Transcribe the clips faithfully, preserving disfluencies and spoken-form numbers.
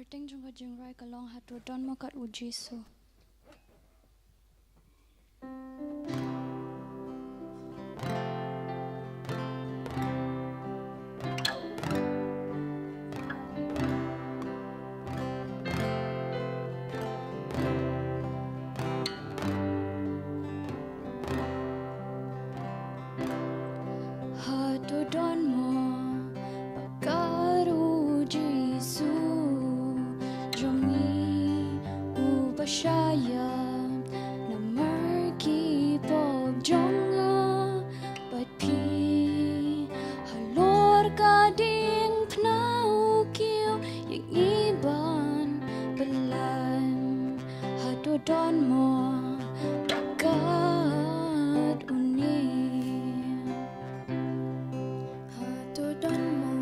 Teng jong ka jingrwai ka long Hato Don Mo Kat U Jisu. Hato don mo ba kat U Jisu jong ngi uba shah ïap namar ki pop jong nga bad phi. Halor ka diengphna u kiew ïa ngi ban pyllait. Hato don mo ba kat une? Hato don mo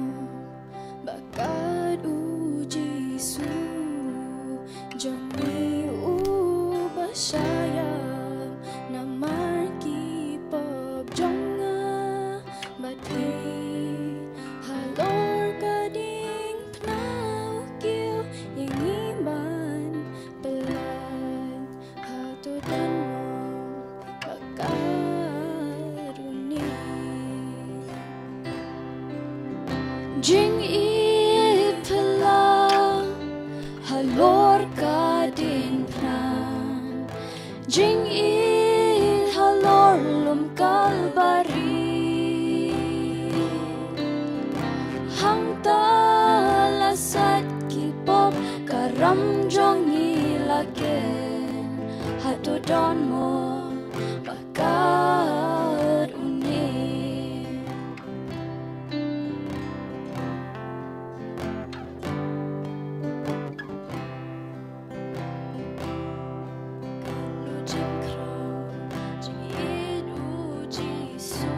ba kat U Jisu jong ngi uba shah ïap namar ki pop jong nga bad phi? Halor ka diengphna u kiew ïa ngi ban pyllait. Hato don mo ba kat une? Jingïeit phylla halor ka diengphna, jingïeit halor lum Kalbari. Hangta la sait ki pop ka ram jong ngi la ken. Hato don mo ba kat une? Kano jingkhraw jingïeit U Jisu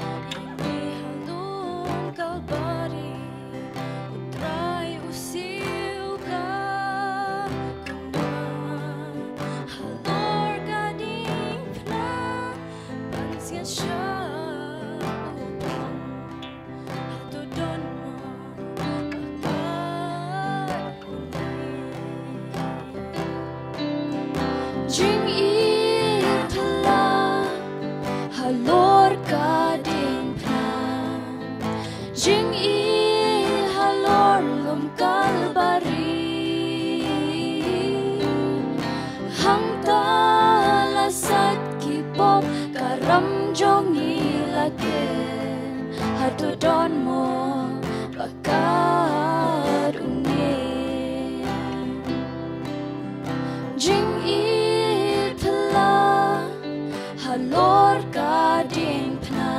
ïa ngi ha lum Kalbari. U Trai u siew ka kumba halor ka diengphna ban sngewsih u bang. Hato don mo ba kat une? Jingïeit phylla halor ka diengphna, jingïeit halor lum Kalbari. Hangta la sait ki pop ka ram jong ngi la ken. Hato don mo ba kat une? Jingïeit phylla halor ka diengphna,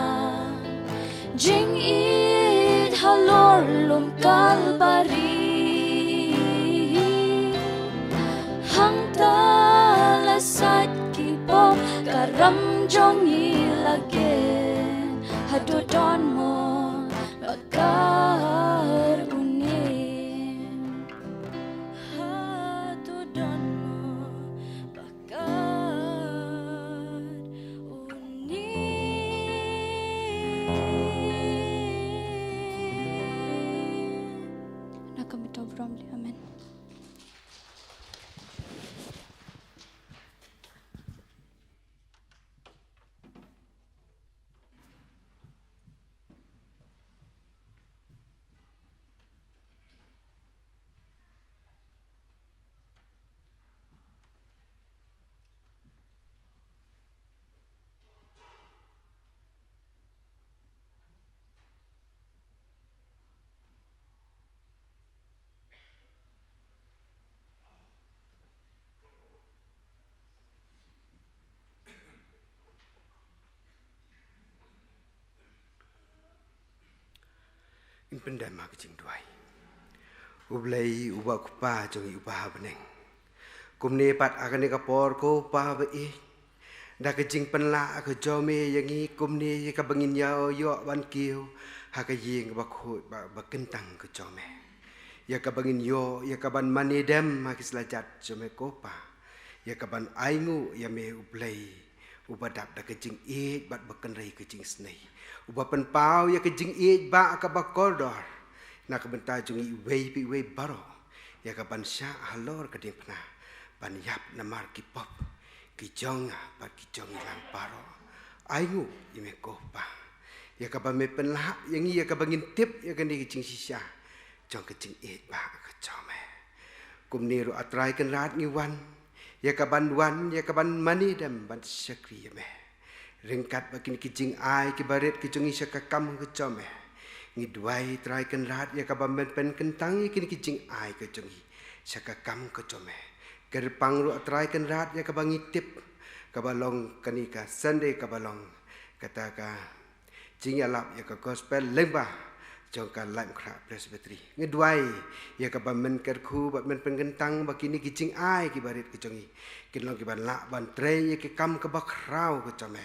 jingïeit halor lum Kalbari. Hangta la sait ki pop ka ram jong ngi la ken. Hato don mo ba kat une? Hato don mo ba kat une? Na ka bynta u Trai. Amen. Ngin pyndem ha ka jingduwai. U Blei uba u Kpa jong ngi uba ha bneng. Kumne pat ha kane ka por ko Pa ba ïeit, da ka jingpynlah ka jong me ïa ngi kumne ïa kaba ngin ïa ïoh ban kiew ha ka ïing ba khuid ba, ba kyntang ka jong me. Ïa kaban ngin ïoh, ïa kaban mane dem ha ki slajat jong me ko Pa. Ïa kaban ainguh ïa me U Blei uba dap da ka jingïeit bad ba kynrei ka jingisnei, uba pynpaw ïa ka jingïeit ba kaba kordor na ka bynta jong iwei pa iwei baroh. ïa ka ban shah halor ka diengphna ban ïap namar ki pop ki jong nga bad ki jong ngi lang baroh. Ai nguh ïa me ko Pa, ïa kaba me pynlah ïa ngi ïa kaba ngin tip ïa kane ka jingshisha jong ka jingïeit ba ka jong me. Kumne ruh A Trai Kynrad ngi wan ïa ka ban wan ïa ka ban mane dem ban shakri ïa me ryngkat bad kine ki jingai kiba rit ki jong ngi sha ka kam ka jong me. Ngi duwai Trai Kynrad ïa kaba men pynkyntang ïa kine ki jingai ka jong ngi sha ka kam ka jong me. Kyrpang ruh Trai Kynrad ïa kaba ngi tip kaba long kane ka Sunday kaba long kata ka jingïalap ïa ka gospel lyngba jong ka Laitumkhrah Presbytery. Ngi duwai ïa kaba men kyrkhu bad men pynkyntang ba kine ki jingai kiba rit ki jong ngi kin long kiban lah ban trei ïa ki kam kaba khraw ka jong me,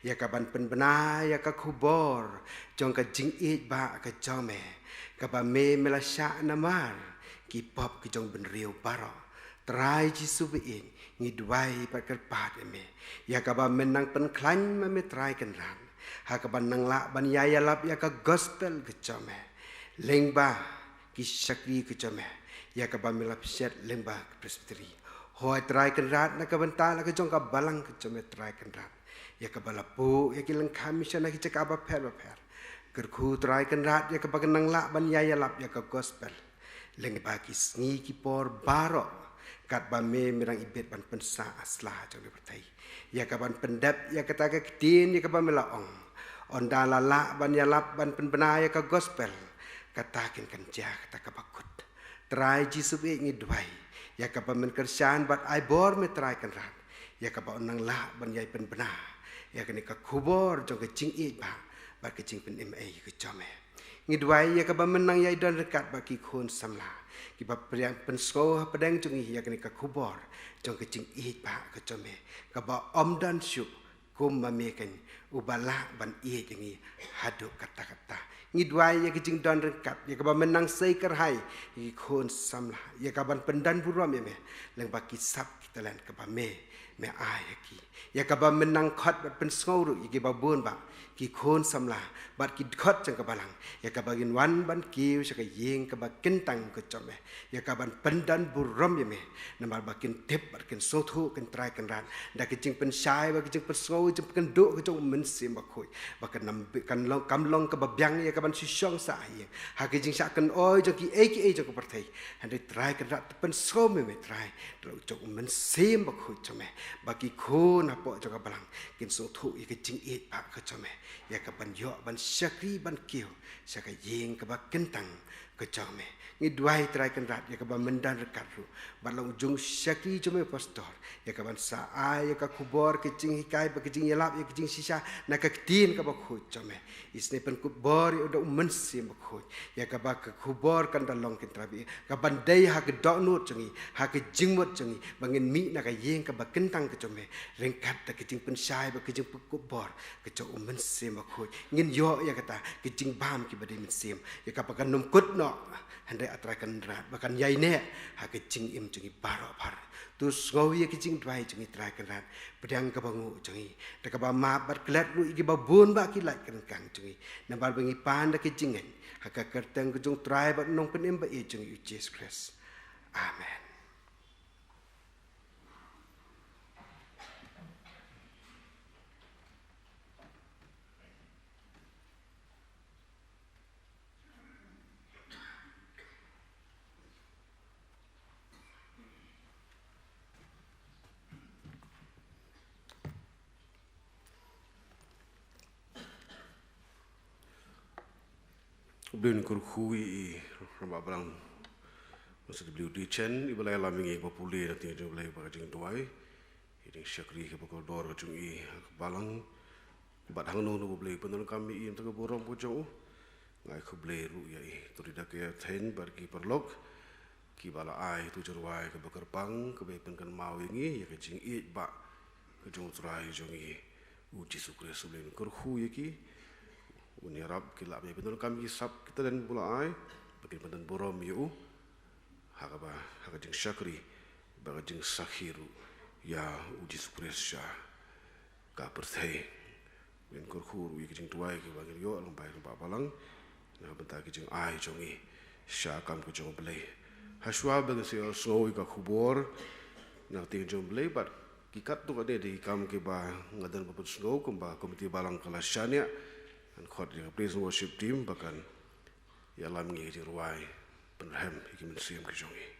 ïa kaban pynbna ïa ka khubor jong ka jingïeit ba ka jong me kaba me me la shah namar ki pop ki jong bynriew baroh. Trai Jisu ba ïeit, ngi duwai bad kyrpad ïa me ïa kaba men nang pynkhlaiñ ma me Trai Kynrad ha kaban nang lah ban ïa ïalap ïa ka gospel ka jong me lyngba ki shakri ka jong me ïa kaba me la pynshad lyngba ka Presbytery. Hoi Trai Kynrad na ka bynta la ka jong ka balang ka jong me Trai Kynrad ïa kaba la buh ïa ki lyngkha mission ha ki jaka bapher bapher. Kyrkhu Trai Kynrad ïa kaba kan nang lah ban ïa ïalap ïa ka gospel lyngba ki sngi ki por baroh katba me me dang ibit ban pynsah ha sla jong ka pyrthei. Ïa kaban pyndep ïa kata ka ktien ïa kaba me la ong, ynda la lah ban ïalap ban pynbna ïa ka gospel, kata kin kan jia kata kaba kut. Trai Jisu ba ïeit, ngi duwai ïa kaba men kyrshan bad ai bor me Trai Kynrad ïa kaba yn nang lah ban ïai pynbna ïa kane ka khubor jong ka jingïeit ba bad ka jingpynim ei ka jong me. Ngi duwai ïa kaba men nang ïai don ryngkat bad ki khun samla kiba pyrshang pynsngew hapdeng jong ngi ïa kane ka khubor jong ka jingïeit ba ka jong me kaba ym don shuh kum ma me keiñ uba lah ban ïeit ïa ngi haduh katta katta. Ngi duwai ïa ka jingdon ryngkat ïa kaba men nang sei kyrhai ïa ki khun samla ïa kaban pyndon burom ïa me lyngba ki sap ki talent kaba me me ai ha ki. Ïa kaba men nang khot bad pynsngew ruh ïa kiba bun ba ki khun samla bad ki dkhot jong ka balang ïa kaba kin wan ban kiew sha ka ïing kaba kyntang ka jong me, ïa kaban pyndon burom ïa me namar ba kin tip bad kin sngewthuh kin Trai Kynrad da ka jingpynshai bad ka jingpynsngew jingpynkynduh ka jong U Mynsiem Bakhuid ba kan nam kan long kam long kaba biang ïa kaban shu shong sah ha ïing ha ka jingshah kynoi jong kiei kiei jong ka pyrthei. Hynrei Trai Kynrad, to pynsngew me me Trai da la u jong U Mynsiem Bakhuid jong me ba ki khun hapoh jong ka balang kin sngewthuh ïa ka jingïeit ba ka jong me ïa kaban ïoh ban shakri ban kiew sha ka ïing kaba kyntang ka jong me. Ngi duwai Trai Kynrad ïa kaba men don ryngkat ruh bad la u jong u shakri jong me Pastor ïa kaban sa ai ïa ka khubor ka jinghikai bad ka jingïalap ïa ka jingshisha na ka ktien kaba khuid jong me. Isynei pynkupbor ïa u da U Mynsiem Bakhuid ïa kaba ka khubor kan da long kin Trai ba ïeit kaban dei ha ka dohnud jong ngi ha ka jingmut jong ngi ba ngin mih na ka ïing kaba kyntang ka jong me ryngkat da ka jingpynshai bad ka jingpynkupbor ka jong U Mynsiem Bakhuid. Ngin ïoh ïa kata ka jingbam kiba dei mynsiem ïa kaba kan ym kut noh hynrei A Trai Kynrad ba kan ïai neh ha ka jingim jong ngi baroh baroh. To sngew ïa ka jingduwai jong ngi Trai Kynrad, pdiang kaba nguh jong ngi da kaba map bad klet ruh ïa kiba bun ba ki lait kynkang jong ngi namar ba ngi pan da ka jingngeit ha ka kyrteng ka jong U Trai bad U Nongpynim ba ïeit jong ngi U Jisu Khrist. Amen. Khublei, ngin kyrkhu ïa i Rangbah Balang Mister W D Chen iba la ïalam ïa ngi ba pule na ka jingduwai, ïa ka jingshakri kaba kordor ka jong i ha ka balang. Bad hangno hangno ba U Blei u pyndonkam ïa i na ka bynta ka burom ka jong u. Nga ai khublei ruh ïa i, to ri da ka ïathuh bad ki paralok kiba la ai ïa ka jingrwai kaba kyrpang kaba pynkynmaw ïa ngi ïa ka jingïeit ba ka jong U Trai jong ngi U Jisu Khrist. U Blei un kyrkhu ïa ki, un ïarap ki lah ban pyndonkam ïa ki sap ki talent ba u la ai ba kin pyndon burom ïa u ha kaba, ha ka jingshakri bad ka jingsakhi ruh ïa U Jisu Khrist sha ka pyrthei. Ngin kyrkhu ruh ïa ki jingduwai kiba ngin ïoh lyngba i Rangbah Balang na ka bynta ki jingai jong ngi sha ka kam ka jong U Blei. Hashwa ba ngin sa ïohsngew ïa ka khubor na ka ktien jong U Blei bad ki katto katne de ki kam kiba nga don ban pynsngew kumba ka Komiti Balang ka la shaniah, ngan khot ïa ka praise and worship team ba kan ïalam ïa ka jingrwai pynrhem ïa ki mynsiem ki jong ngi.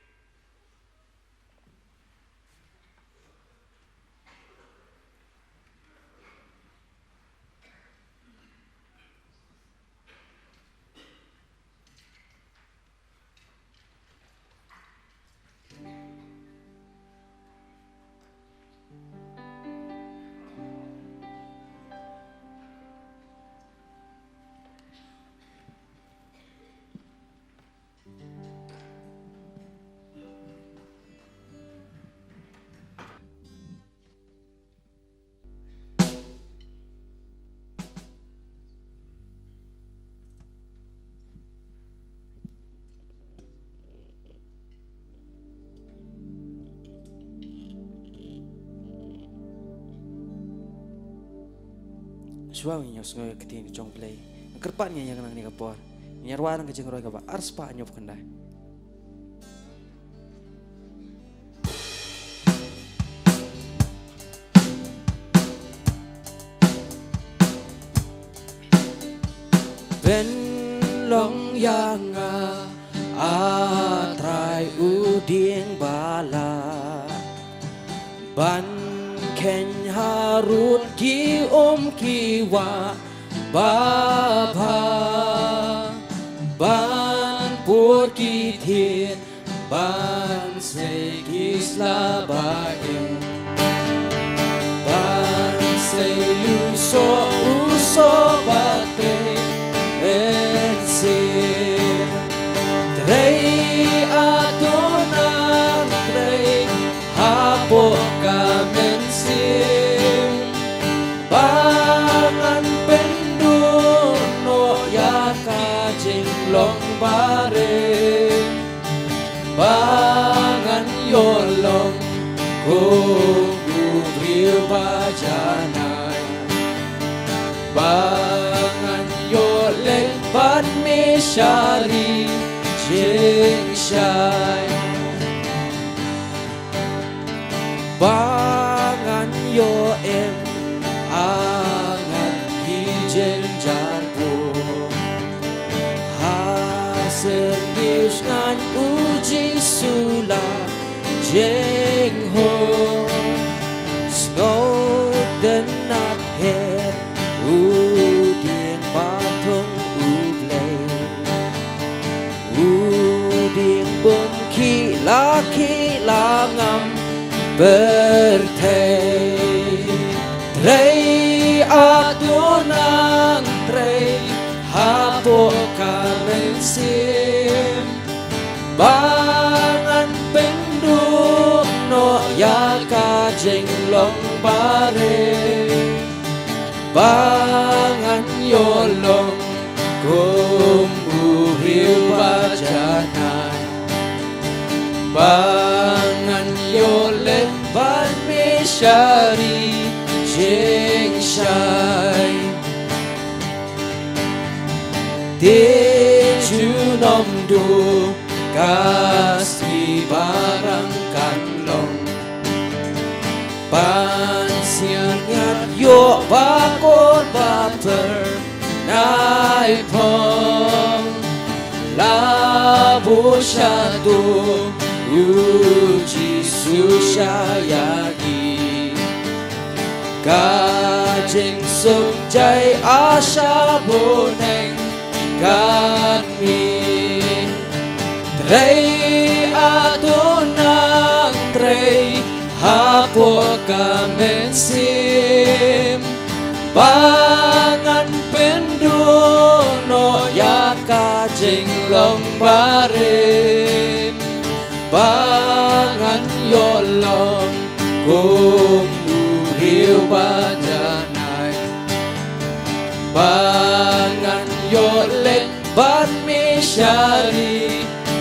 Shuwa ngin ïohsngew ïa ka ktien jong U Blei, ngan kyrpad ngin ïa nang kane ka por. Ngin ïa rwai lang ka jingrwai kaba arspah hynñiewphew khyndai. Pynlong ïa nga, A Trai, u dieng ba lah ban kheiñ harud ki um ki wah babha, ban pur ki thied, ban sei ki sla ba im, ban sei u soh u soh ba trei mynsiem. Trei, A To nang trei hapoh ka mynsiem, ba ngan pynduh noh ïa ka jinglong barim, ba ngan ïoh long kum u briew ba janai, ba ngan ïoh leit bad me sha ri jingshai, ba ngan ïoh im ha ngan ki jynjar bun. Ha syrngiew sngan U Jisu la jingho, sngewtynnat her u dieng ba thung U Blei, u dieng bym khih la khih la ngam pyrthei. Trei, A To nang trei hapoh ka mynsiem, ba ngan pynduh noh ïa ka jinglong barim, ba ngan ïoh long kum u briew ba janai, ba ngan ïoh leit bad me sha ri jingshai. Te junom duh ka sngi ba rang kan long, ban sngewthuh ïoh ba kor ba pher nai phong. La buh shaduh U Jisu sha ïa ngi, ka jingsuk jai a sha bneng kan mih. Trei, A To nang trei hapoh ka mynsiem, ba ngan pynduh noh ïa ka jinglong barim, ba ngan ïoh long kum u briew ba janai, ba ngan ïoh leit bad me sha ri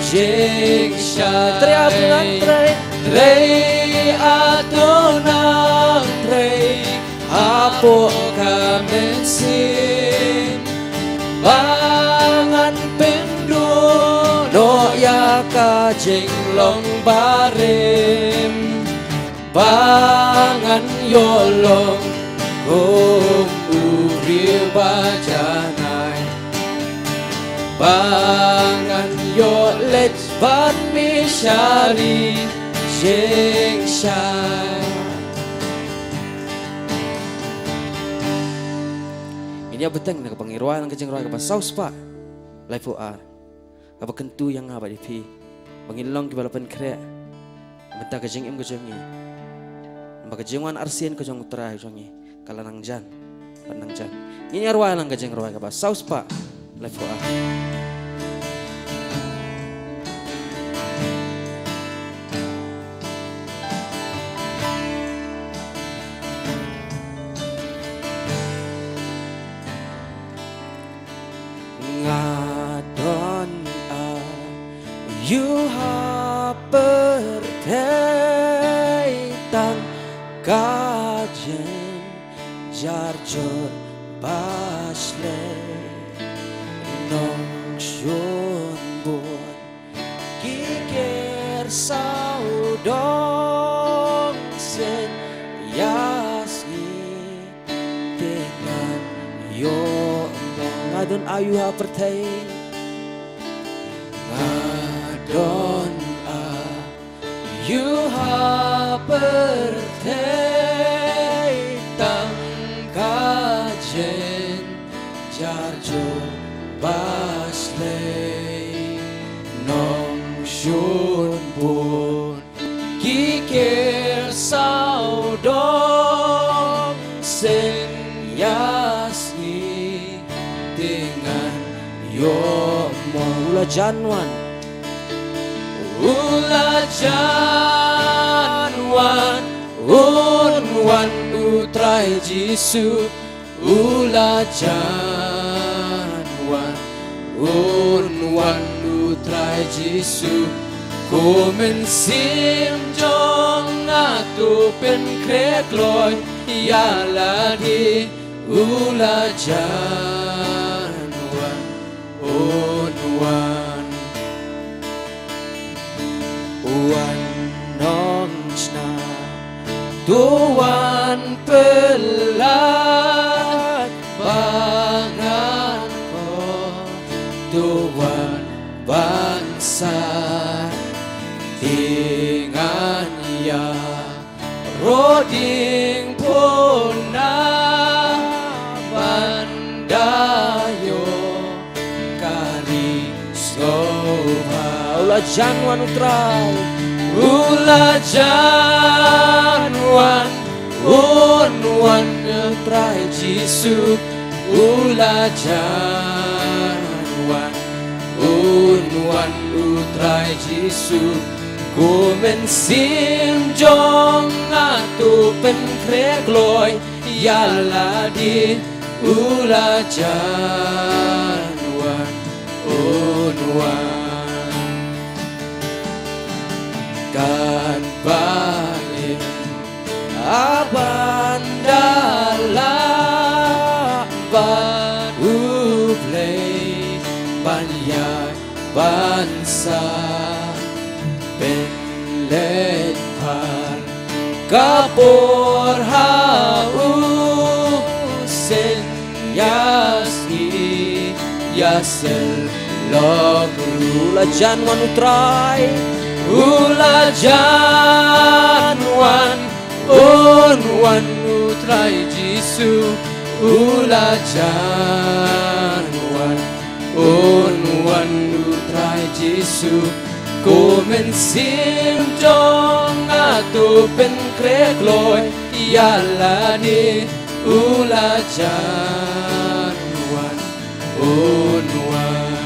jingshai. Trei, ngan trei. Trei, A To nang trei hapoh ka mynsiem, ba ngan pynduh noh ïa ka Jinglong barim ba ngan ïoh long kum u briew ba janai, ba ngan ïoh leit ban mih sha ri jingshai. Ngin ïa bteng na kaba ngi rwai lang ka jingrwai kaba saw spah laiphew ar. Kaba kyntu ïa nga bad ïa phi ba ngin long kiba la pynkhreh mynta ka jingim ka jong ngi. Ba ka jingwan arsien ka jong U Trai jong ngi ka la nang jan, ka nang jan. Ngin ïa rwai lang ka jingrwai kaba saw spah laiphew ar. Nga don a yu ha pyrthei tang ka jingjarjur ba shlei nongshun bun. Ki ker sawdong sien ïa sngi te ngan ïoh. Nga don a yu ha pyrthei. Nga don a yu ha pyrthei tang ka jing jarjur ba shlei nongshun bun. Ki ker sawdong sien ïa sngi te ngan ïoh mo. U la jan wan. U la jan wan, un wan U Trai Jisu. U la jan wan, un wan U Trai Jisu. Kum mynsiem jong nga to pynkhreh kloi ïa lade. U la jan wan, un wan. Wan nongshna, to wan pynlait ba ngan khot, to wan ban sah, te ngan ïa roding puna ban da ïoh ka ri sngewbha. U la jan wan U Trai. U la jan wan, un wan U Trai Jisu. U la jan wan, un wan U Trai Jisu. Kum mynsiem jong nga to pynkhreh kloi ïa lade. U la jan wan, un wan. Katba im, a ban da lah bad U Blei ban ïaid ban sah, pynleit bha ka por ha u sien ïa sngi ïa sel lok ruh. U la jan wan U Trai. U la jan wan, un wan U Trai Jisu. U la jan wan, un wan U Trai Jisu. Kum mynsiem jong nga to pynkhreh kloi ïa lade. U la jan wan, un wan.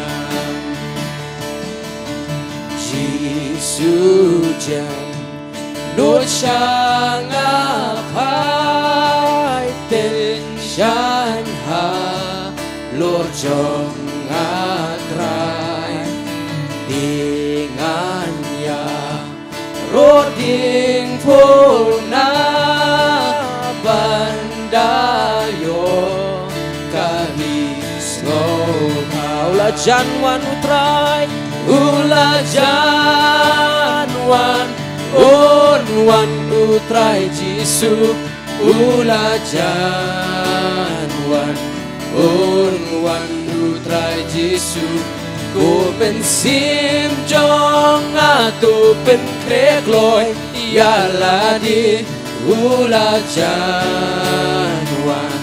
Jisu jan lut sha nga, peit pynshai halor jong nga Trai. Te ngan ïa roding puna ban da ïoh ka ri sngewbha. U la jan wan U Trai. U la jan wan, un wan u Trai Jisu. U la jan wan, un wan u Trai Jisu. Ko mynsiem jong nga to pynkhreh kloi ïa lade. U la jan wan,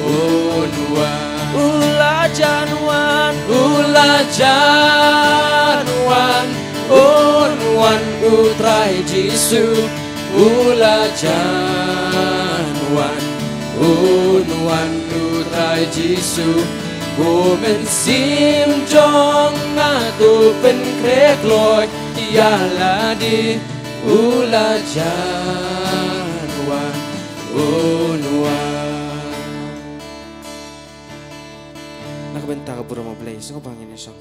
un wan. U la jan wan, u la jan wan, un wan u Trai Jisu. U la jan wan, un wan u Trai Jisu. Ko mynsiem jong nga to pynkhreh kloi ïa lade. U la jan wan, un wan. Na ka bynta ka burom U Blei, sngewbha ngin ïa shong.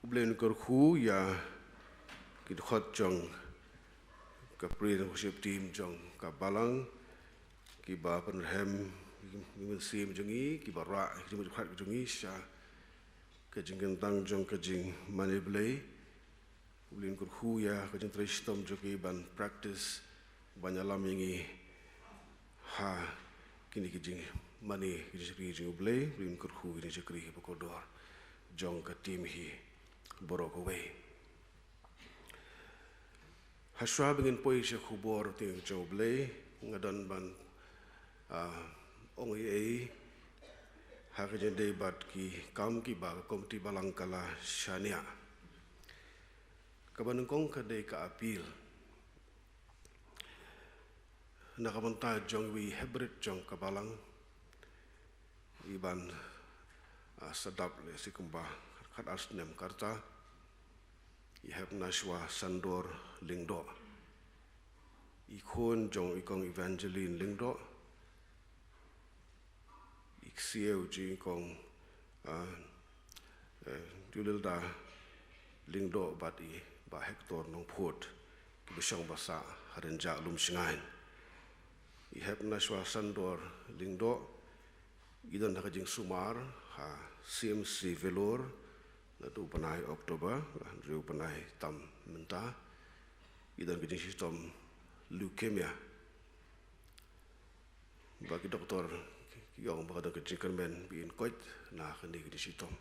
U Blei un kyrkhu ïa ki dkhot jong ka praise and worship team jong ka balang, kiba pynrhem ïa ki mynsiem jong ngi, kiba rah ïa ki jingmut jingpyrkhat jong ngi sha ka jingkyntang jong ka jingmane Blei. U Blei un kyrkhu ïa ka jingtrei shitom jong ki ban practice, ban ïalam ïa ngi ha kine ki jingmane, ki jingshakri jong U Blei. U Blei un kyrkhu ïa ki jingshakri kiba kordor jong ka team hi baroh kawei. Hashwa ba ngin poi sha khubor tieng jong U Blei, nga don ban, ah, ong ei ei ha ka jingïadei bad ki kam kiba ka komiti balang ka la shaniah. Kaba nyngkong ka dei ka appeal. Na ka bynta jong iwei i heprit jong ka balang, i ban, ah, sa dap lehse kumba khat ar snem ka rta, i hep Nashwa Sandor Lyngdoh, i khun jong i Kong Evangeline Lyngdoh, i ksiew jong i Kong, ah, eh, Julilda Lyngdoh bad i Bah Hector Nongphut, kiba shong ba sah ha Rynjah Lumshngaiñ. I hep Nashwa Sandor Lyngdoh i don ha ka jingsumar ha C M C Vellore naduh u bnai October, la hynriew bnai tam mynta. I don ka jingshitom leukemia. Ba ki doktor ki ong ba ka don ka jingkyrmen ba in koit na kane ka jingshitom.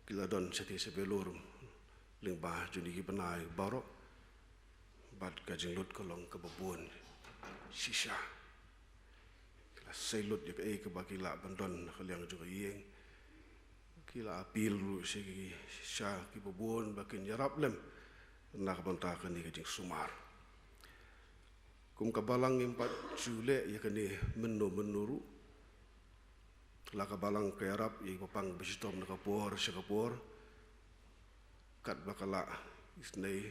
Ki la don shatei sha Vellore lyngba jong kine ki bnai baroh, bad ka jinglut ka long kaba bun shisha. Ki la sei lut ïa kaei kaba ki lah ban don na ka liang jong ka ïing. Ki la appeal ruh sha ki, sha kiba bun ba kin ïarap lem na ka bynta kane ka jingsumar. Kum ka balang ngim pat ju leh ïa kane mynno mynno ruh. La ka balang ka ïarap ïa kiba pang ba shitom na ka por sha ka por, katba ka lah isynei,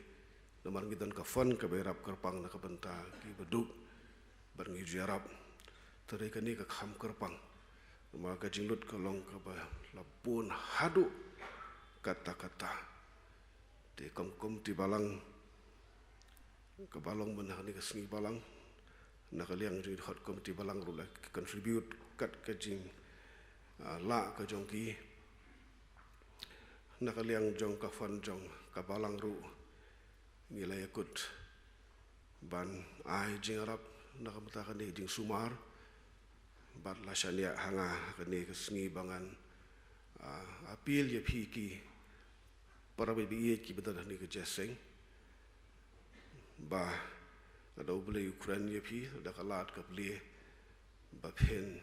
namar ngi don ka fund kaba ïarap kyrpang na ka bynta kiba duk, bad ngi ju ïarap. Te dei kane ka kham kyrpang, namar ka jinglut ka long kaba la bun haduh katta katta. Te kum ka komiti balang kaba long mynta ha kane ka sngi balang, na ka liang jong i dkhot komiti balang ruh la contribute kat ka jing, ah, lah ka jong ki. Na ka liang jong ka fund jong ka balang ruh ngi la ïakut ban ai jingïarap na ka bynta kane ka jingsumar. Bad la shaniah ha nga ha kane ka sngi ba ngan, ah, appeal ïa phi ki para bangeit kiba don ha kane ka jingïaseng, ba lada U Blei u kren ïa phi da ka lad ka plie, ba phin,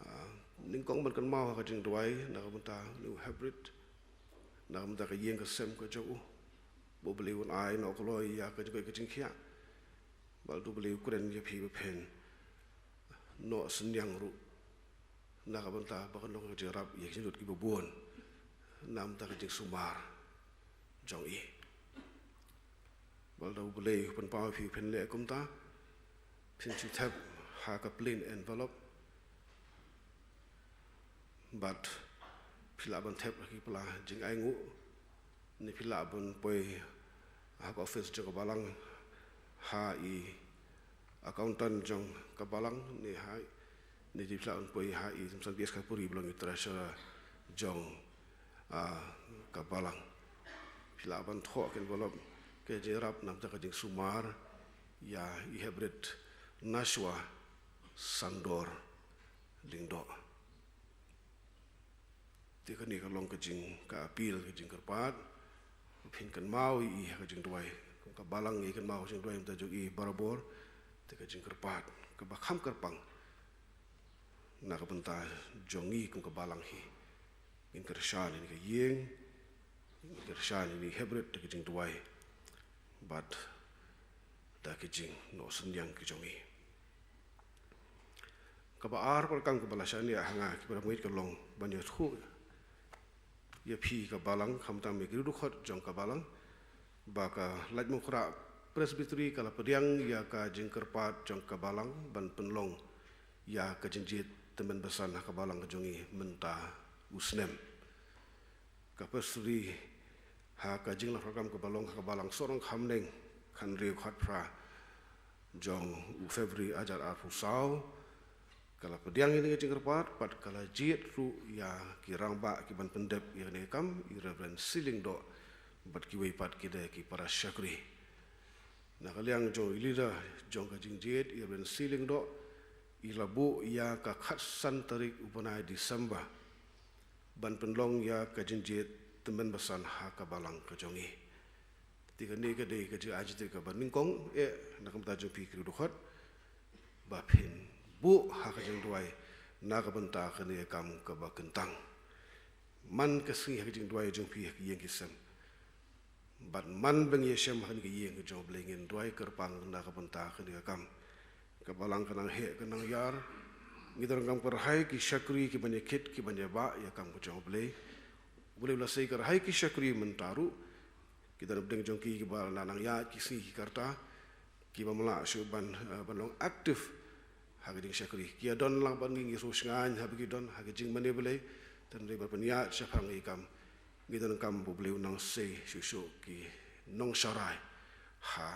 ah, nyngkong ban kynmaw ha ka jingduwai na ka bynta une u heprit, na ka bynta ka ïing ka sem ka jong u, ba U Blei un ai noh kloi ïa ka jingkoit ka jingkhiah. Ba lada U Blei u kren ïa phi ba phin noh synñiang ruh na ka bynta ba kan long ka jingïarap ïa ki jinglut kiba bun na ka bynta ka jingsumar jong i. Ba lada U Blei u pynpaw ïa phi phin leh kumta, phin shu thep ha ka plain envelope, bad phi lah ban thep ha ki pla jingainguh, ne phi lah ban poi ha ka office jong ka balang, ha i accountant jong ka balang, ne ha, ne dei phi lah ban poi ha i Samson P S Kharpuri ba long i treasurer jong, ah, ka balang. Phi lah ban thoh ka envelope, ka jingïarap namar ka jingsumar ïa i Hybrid Nashwa Sangdor Lyngdoh. Te kane ka long ka jing, ka appeal, ka jingkyrpad. Phin kynmaw ïa i ha ka jingduwai. Kum ka balang ngi kynmaw ka jingduwai mynta jong i barabor. Te ka jingkyrpad kaba kham kyrpang na ka bynta jong ngi kum ka balang hi. Ngin kyrshan ïa kane ka ïing, ngin kyrshan ïa kane ka Hybrid da ka jingduwai bad da ka jingnoh synñiang ka jong ngi. Kaba ar, ka kam kaba la shaniah ha nga ki para bangeit ka long ban ïathuh ïa phi ka balang, khamtam ïa ki riewdkhot jong ka balang, ba ka Laitumkhrah Presbytery ka la pdiang ïa ka jingkyrpad jong ka balang ban pynlong ïa ka jingjied tymmen basan ha ka balang ka jong ngi mynta u snem. Ka Presbytery ha ka jinglong program kaba long ha ka balang Sohryngkhamneng, khathynriew khatphra jong u February arhajar arphew saw, ka la pdiang ïa kane ka jingkyrpad bad ka la jied ruh ïa ki rangbah ki ban pyndep ïa kane ka kam, i Reverend C. Lyngdoh bad kiwei pat ki de ki para shakri. Na ka liang jong i leader jong ka jingjied, i Reverend C. Lyngdoh, i la buh ïa ka khatsan tarik u bnai December ban pynlong ïa ka jingjied tymmen basan ha ka balang ka jong ngi. Te kane ka dei ka jingaiei kaba nyngkong eh na ka bynta jong phi ki riewdkhot, ba phin buh ha ka jingduwai na ka bynta kane ka kam kaba kyntang. Man ka sngi ha ka jingduwai jong phi ha ki ïing ki sem, bad man ba ngi ïashem ha kane ka ïing ka jong U Blei, ngin duwai kyrpang na ka bynta kane ka kam. Ka balang ka nang heh ka nang ïar, ngi donkam kyrhai ki shakri ki ban ïakit ki ban ïabah ïa ka kam ka jong U Blei. U Blei u la sei kyrhai ki shakri mynta ruh, ki don hapdeng jong ki kiba la nang ïaid ki sngi ki rta, kiba ym lah shuh ban, eh, ban long active ha ka jingshakri. Ki ïadon lang bad ngi, ngi sngewsngaiñ haba ki don ha ka jingmane Blei, te hynrei ban pynïaid shaphang ïa ka kam, ngi donkam ba U Blei un nang sei shuh shuh ki nongsharai ha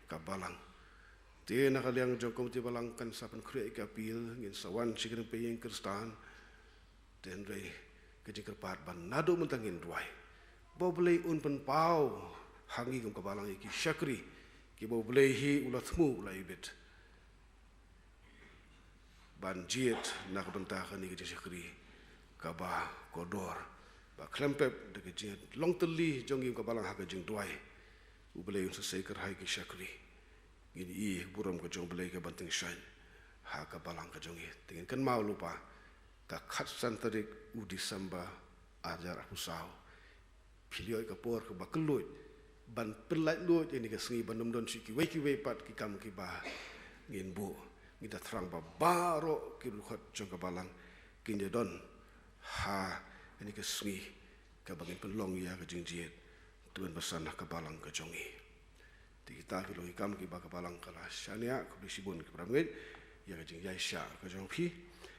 ka balang. Te na ka liang jong ka komiti balang kan sa pynkhreh ïa ka appeal, ngin sa wan sha ki rympei ïing Khristan. Te hynrei ka jingkyrpad ba naduh mynta ngin duwai ba U Blei un pynpaw ha ngi kum ka balang ïa ki shakri kiba U Blei hi u la thmu, u la ibit ban jied na ka bynta kane ka jingshakri kaba kordor, ba khlem pep da ka jinglong tylli jong ngi kum ka balang ha ka jingduwai, U Blei un sa sei kyrhai ki shakri. Ngin ïohi burom ka jong U Blei ka ban tyngshaiñ ha ka balang ka jong ngi. Te ngin kynmaw lypa, ka khatsan tarik u December arhajar arphew saw, phi la ïoh ïa ka por kaba kylluid ban pynlait luid ïa kane ka sngi, ban ym don shuh kiwei kiwei pat ki kam kiba ngin buh. Ngi da thrang ba baroh ki dkhot jong ka balang kin ïadon ha kane ka sngi kaba ngin pynlong ïa ka jingjied tymmen basan ha ka balang ka jong ngi. Te kita ki long ki kam kiba ka balang ka la shaniah. Khublei shibun ki para bangeit ïa ka jingïaishah ka jong phi.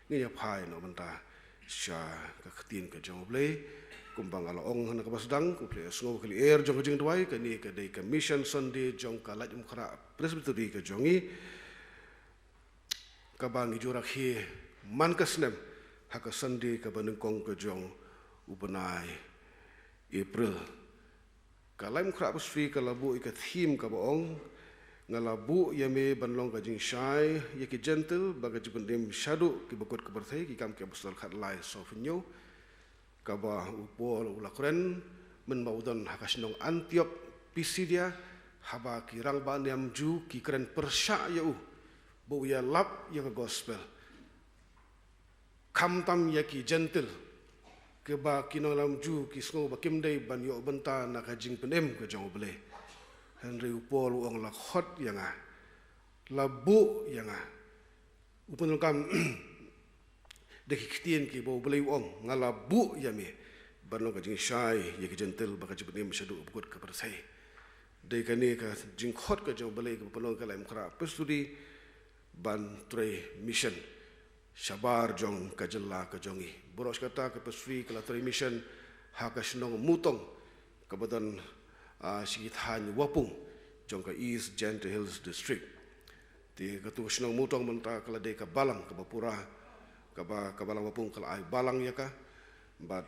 Ngin ïa phai noh mynta sha ka ktien ka jong U Blei. Kumba nga la ong ha kaba sdang, khublei, sngew ka lyer jong ka jingduwai. Kane ka dei ka Mission Sunday jong ka Laitumkhrah Presbytery ka jong ngi, kaba ngi ju rakhe man ka snem ha ka Sunday kaba nyngkong ka jong u bnai April. Ka Laitumkhrah Presbytery ka la buh ïa ka theme kaba ong, "Nga la buh ïa me ban long ka jingshai ïa ki Jentil, bad ka jingpynim shaduh kiba kut ka pyrthei." Ki Kam ki Apostol khatlai, saw phew hynñiew. Kaba u Paul u la kren mynba u don ha ka shnong Antiok Pisidia, haba ki rangbah niam Jiw ki kren pyrshah ïa u ba u ïalap ïa ka gospel. Khamtam ïa ki Jentil, kiba ki nongïalam Jiw ki sngew ba kim dei ban ïoh bynta na ka jingpynim ka jong U Blei. Hynrei u Paul u ong, "La khot ïa nga, la buh ïa nga." U pyndonkam da ki ktien kiba U Blei u ong, "Nga la buh ïa me ban long ka jingshai ïa ki Jentil, bad ka jingpynim shaduh ba kut ka pyrthei." Dei kane ka jingkhot ka jong U Blei kaba pynlong ka Laitumkhrah Presbytery ban trei mission shabar jong ka jylla ka jong ngi. Baroh shi katta ka Presbytery ka la trei mission ha ka shnong Mutong, kaba don, ah, sha ki thaiñ Wapung jong ka East Jaintia Hills District. Te katu ka shnong Mutong mynta ka la dei ka balang kaba pura, kaba, ka balang Wapung ka la ai balang ïa ka. Bad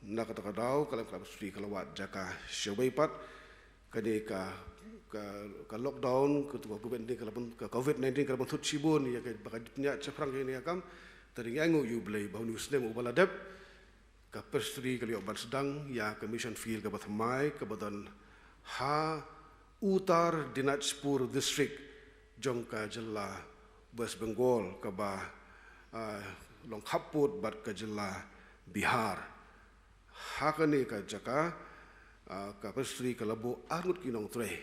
na kata ka daw ka lem ka la pyrshah ka la wad jaka shawei pat. Kane ka, ka, ka lockdown, katu ka covid nineteen ka la bun, ka covid nineteen ka la bun thut shibun ïa ka ba ka jingïaid shaphrang ïa kane ka kam. Te ngi ainguh ïa U Blei ba une u snem uba la dep, ka Presbytery ka la ïoh ban sdang ïa ka mission field kaba thymmai kaba don ha Uttar Dinajpur District jong ka jylla West Bengal kaba, ah, long khappud bad ka jylla Bihar. Ha kane ka jaka, ah, ka Presbytery ka la buh arngut ki nongtrei.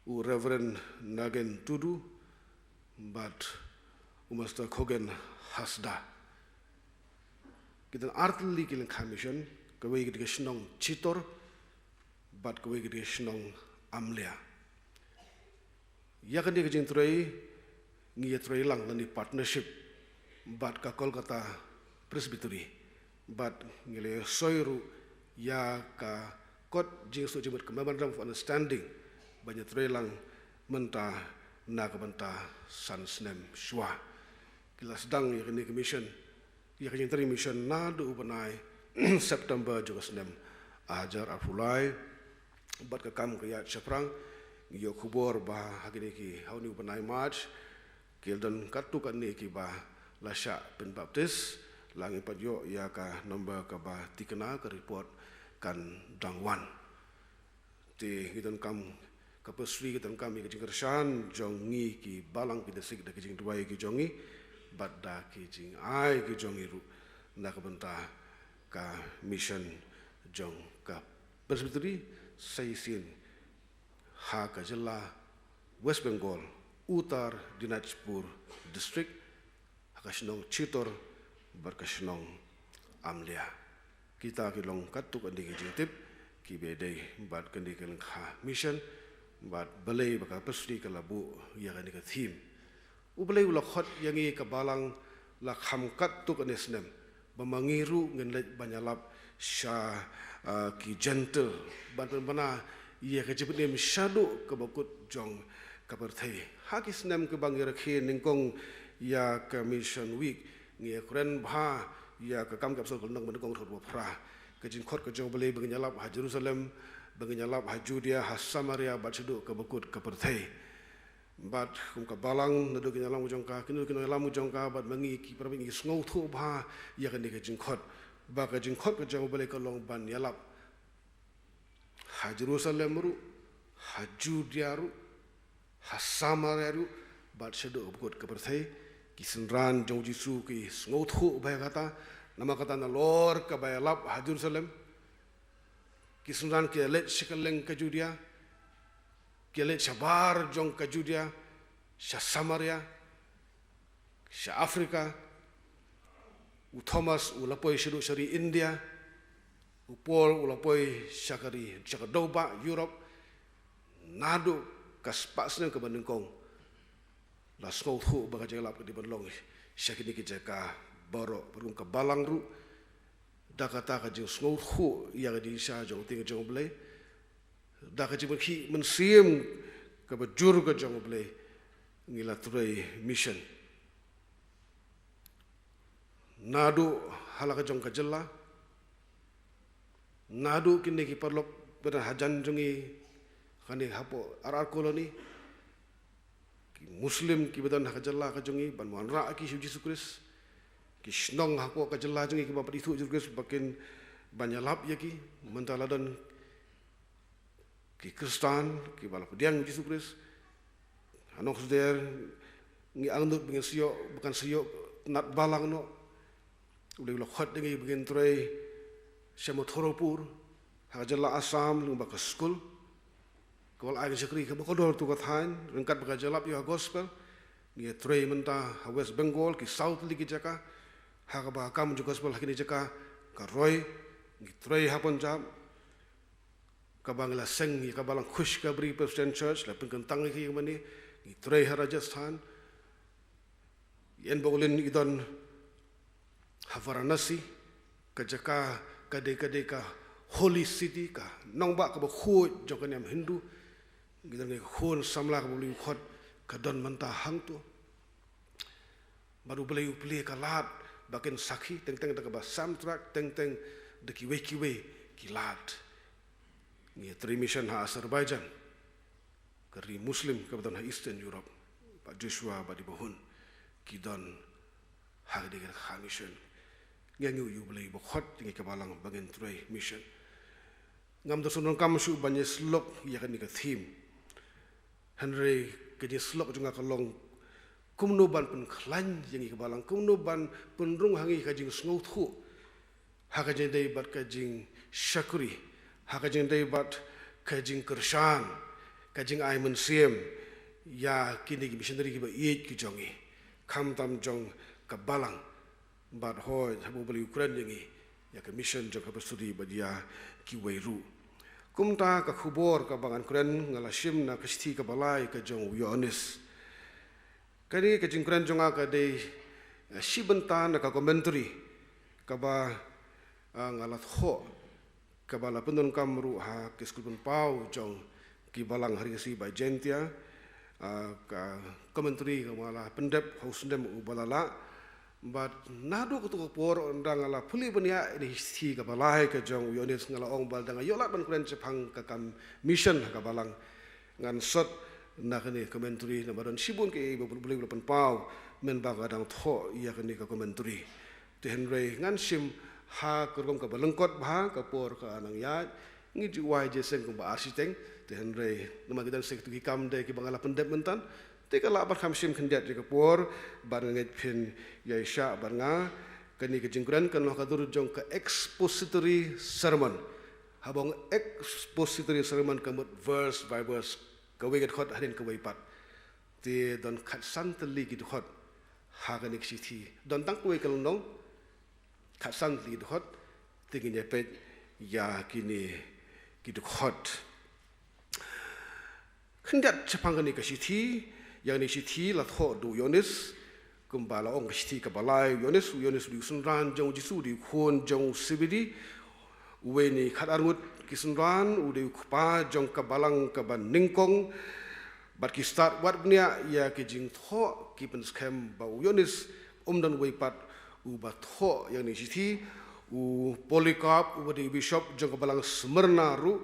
U Reverend Nagen Tudu bad u Master Khogen Hasda. Ki don artylli ki lyngkha mission, kawei ka dei ka shnong Chitor bad kawei ka dei ka shnong Amlia. Ïa kane ka jingtrei ngi ïatrei lang lane partnership bad ka Kolkata Presbytery. Bad ngi la soi ruh ïa ka kot jingsngewthuh jingmut, ka Memorandum of Understanding, ban ïatrei lang mynta na ka bynta san snem shuwa. Ki la sdang ïa kane ka mission, ïa ka jingtrei mission naduh u bnai September jong ka snem ar hajar arphew lai. Bad ka kam ka ïaid shaphrang, ngi ïoh khubor ba ha kine ki, ha une u bnai March, ki la don katto katne kiba la shah pynbaptis, la ngim pat ïoh ïa ka number kaba thikna, ka report kan dang wan. Te ngi donkam, ka Presbytery ka donkam ïa ka jingkyrshan jong ngi ki balang ki district da ki jingduwai ki jong ngi, bad da ki jingai ki jong ngi ruh na ka bynta ka mission jong ka Presbytery, sa shisien ha ka jylla West Bengal, Uttar Dinajpur District, ha ka shnong Chitor bad ka shnong Amlia. Kita ki long katto katne ki jingtip kiba ïadei bad kane ka lyngkha mission, bad balei ba ka Presbytery ka la buh ïa kane ka theme. U Blei u la khot ïa ngi ka balang la kham katto katne snem, ba ma ngi ruh ngin leit ban ïalap sha, ah, ki Gentile, ban pynbna ïa ka jingpynim shaduh kaba kut jong ka pyrthei. Ha ki snem kiba ngi rakhe nyngkong ïa ka Mission Week, ngi ïakren bha ïa ka Kam ki Apostol lynnong ba nyngkong dkhot ba phra, ka jingkhot ka jong U Blei ba ngin ïalap ha Jerusalem, ba ngin ïalap ha Judea, ha Samaria bad shaduh kaba kut ka pyrthei. Bad kum ka balang, naduh ki nongïalam jong ka, ki nongïalam jong ka, bad ma ngi ki para bangeit ngi sngewthuh bha ïa kane ka jingkhot, ba ka jingkhot ka jong U Blei ka long ban ïalap ha Jerusalem ruh, ha Judea ruh, ha Samaria ruh, bad shaduh kaba kut ka pyrthei. Ki synran jong U Jisu ki sngewthuh bha ïa kata. Namar kata, nalor kaba ïalap ha Jerusalem, ki synran ki leit sha kylleng ka Judea, ki leit shabar jong ka Judea, sha Samaria, sha Africa. U Thomas u la poi shaduh sha ri India. U Paul u la poi sha ka ri, sha ka dewbah Europe. Naduh ka spah snem kaba nyngkong, la sngewthuh ba ka jingïalap ka dei ban long sha kine ki jaka baroh. Bad kum ka balang ruh, da kata ka jingsngewthuh ïa ka jingshisha jong U Blei, da ka jingmyntoi mynsiem kaba jur ka jong U Blei, ngi la trei mission. Naduh ha la ka jong ka jylla, naduh kine ki paralok ba don hajan jong ngi, kane hapoh R R Colony, ki Muslim kiba don ha ka jylla ka jong ngi, ban wanrah ïa ki sha U Jisu Khrist. Ki shnong hapoh ka jylla jong ngi kiba pat ithuh Jisu Khrist, ba kin ban ïalap ïa ki. Mynta la don ki Khristan kiba la pdiang Jisu Khrist. Ha Nongsder ngi angnud ba ngin sa ïoh, ba kan sa ïoh tnat balang noh. U Blei u la khot ïa ngi ba ngin trei sha Mathurapur, ha ka jylla Assam, lyngba ka skul. Ka la ai ka shakri kaba kordor ha tu ka thaiñ, ryngkat bad ka jingïalap ïa ka gospel. Ngi trei mynta ha West Bengal, ki saw tylli ki jaka, ha kaba ka kam jong ka gospel ha kine ki jaka ka roi. Ngi trei ha Punjab, kaba ngi la seng ïa ka balang Khushkhubri Presbyterian Church, la pynkyntang ïa ki kumne. Ngi trei ha Rajasthan. Ïa ba u Lin i don ha Varanasi, ka jaka ka dei, ka dei ka holy city, ka nongbah kaba khuid jong ka niam Hindu. Ngi don ngi ka khun samla kaba U Blei u khot, ka don mynta hangto. Bad U Blei u plie ka lad ba kin sakhi, teng teng da kaba Samtrak, teng teng da kiwei kiwei ki lad. Ngi ïatrei mission ha Azerbaijan, ka ri Muslim kaba don ha Eastern Europe. Bad Joshua bad i Bahun ki don ha ka dei ka mission. Ngi ïa ngi U Blei ba khot ïa ngi ka balang ba ngin trei mission. Ngam da sngewdonkam shuh ban ïa slok ïa kane ka theme. Hynrei ka jingïaslok jong nga ka long kumno ban pynkhlaiñ ïa ngi ka balang, kumno ban pynrung ha ngi ka jingsngewthuh, ha ka jingdei bad ka jingshakri, ha ka jingdei bad ka jingkyrshan, ka jingai mynsiem ïa kine ki missionary kiba ïeit ki jong ngi, khamtam jong ka balang. Bad hooid, haba U Blei u kren ïa ngi ïa ka mission jong ka pasturi bad ïa kiwei ruh. Kumta ka khubor kaba ngan kren nga la shim na ka shithi kaba lai ka jong u Ïoannis. Kane ka jingkren jong nga ka dei, eh, shi bynta na ka commentary kaba, eh, nga la thoh, kaba la pyndonkam ruh ha ki skul pynpaw jong ki balang ha ri Khasi Byzantia, ah, ka commentary kaba nga la pyndep ha u snem uba la lah. Bad naduh kato ka por, ynda nga la pule bniah ïa kane ka shithi kaba lai ka jong u Ïoannis, nga la ong ba lada nga ïoh lad ban kren shaphang ka kam mission ha ka balang, ngan sot na kane ka commentary, namar don shibun kiei ba U Blei u la pynpaw mynba nga dang thoh ïa kane ka commentary. Te hynrei ngan shim ha ka rukom kaba lyngkot bha, ka por ka nang ïaid, ngi ju wai jingïaseng kumba ar shiteng. Te hynrei namar ki don sa kito ki kam de kiba nga la pyndep mynta, te ka lah ban kham shim khyndiat ïa ka por, bad nga ngeit phin ïaishah bad nga. Kane ka jingkren kan long ha ka dur jong ka expository sermon. Haba ong expository sermon ka mut verse by verse, kawei ka dkhot hadien kawei pat. Te don khatsan tylli ki dkhot ha kane ka shithi. Don tang kawei ka lynnong, khatsan tylli ki dkhot, te ngin ïa peit ïa kine ki dkhot. Khyndiat shaphang kane ka shithi, ïa kane ka shithi la thoh da u Ïoannis, kumba la ong ka shithi kaba lai, u Ïoannis, u Ïoannis u dei u synran jong u Jisu, u dei u khun jong u Sebedi, uwei na ki khatar ngut ki synran, u dei u kpa jong ka balang kaba nyngkong, bad ki stad wad bniah ïa ki jingthoh ki pynskhem ba u Ïoannis um don uwei pat uba thoh ïa kane ka shithi. U Polycarp uba dei u bishop jong ka balang Smyrna ruh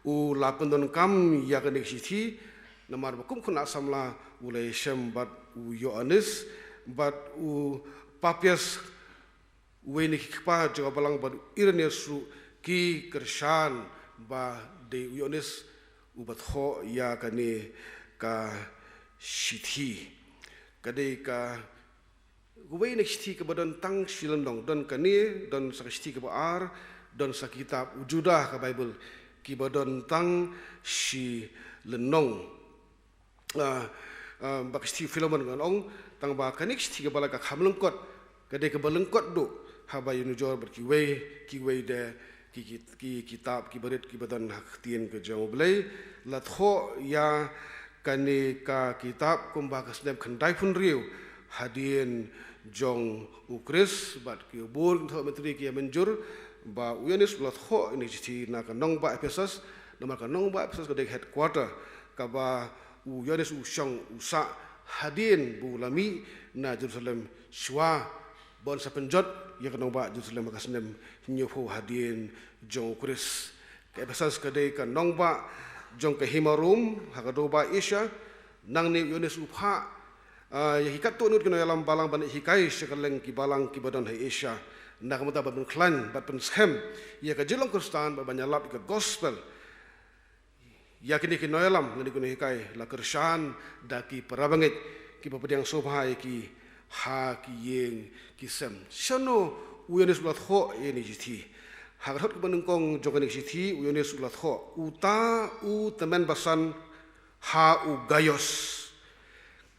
u la pyndonkam ïa kane ka shithi. Namar ba kum khynnah samla u la ïashem bad u Ïoannis, bad u Papias, uwei na ki kpa jong ka balang, bad u Irenaeus ruh ki kyrshan ba dei u Ïoannis uba thoh ïa kane ka shithi. Ka dei kawei na ki shithi kaba don tang shi lynnong, don kane, don sa ka shithi kaba ar, don sa ka kitab u Juda ha ka Baibl, kiba don tang shi lynnong. Ah, ah, ba ka shithi Philemon ngan ong, tang ba kane ka shithi kaba lai ka kham lyngkot, ka dei kaba lyngkot duh haba ïanujor bad kiwei kiwei de ki, ki, ki kitab kiba rit kiba don ha ka ktien ka jong U Blei. La thoh ïa kane ka kitab kumba ka snem khyndaiphew hynriew hadien jong u Khrist, bad ki bun ki thoh myntri ki ïa mynjur ba u Ïoannis u la thoh ïa kane ka shithi na ka nongbah Ephesus. Namar ka nongbah Ephesus ka dei ka headquarter kaba u Ïoannis u shong u sah hadien ba u la mih na Jerusalem shuwa ban sa pynjot ïa ka nongbah Jerusalem ha ka snem hynñiewphew hadien jong u Khrist. Ka Ephesus ka dei ka nongbah jong ka hima Rom ha ka dewbah Asia. Nangne u Ïoannis u phah, ah, ïa ki katto katne ngut ki nongïalam balang ban hikai sha kylleng ki balang kiba don ha Asia, na ka bynta ban pynkhlaiñ bad pynskhem ïa ka jinglong Khristan bad ban ïalap ïa ka gospel. Ïa kine ki nongïalam lane ki nonghikai la kyrshan da ki parabangeit kiba pdiang sngewbha ïa ki ha ki ïing ki sem. Shano u Ïoannis u la thoh ïa kane ka shithi? Ha ka dkhot kaba nyngkong jong kane ka shithi, u Ïoannis u la thoh, uta u tymmen basan ha u Gaios.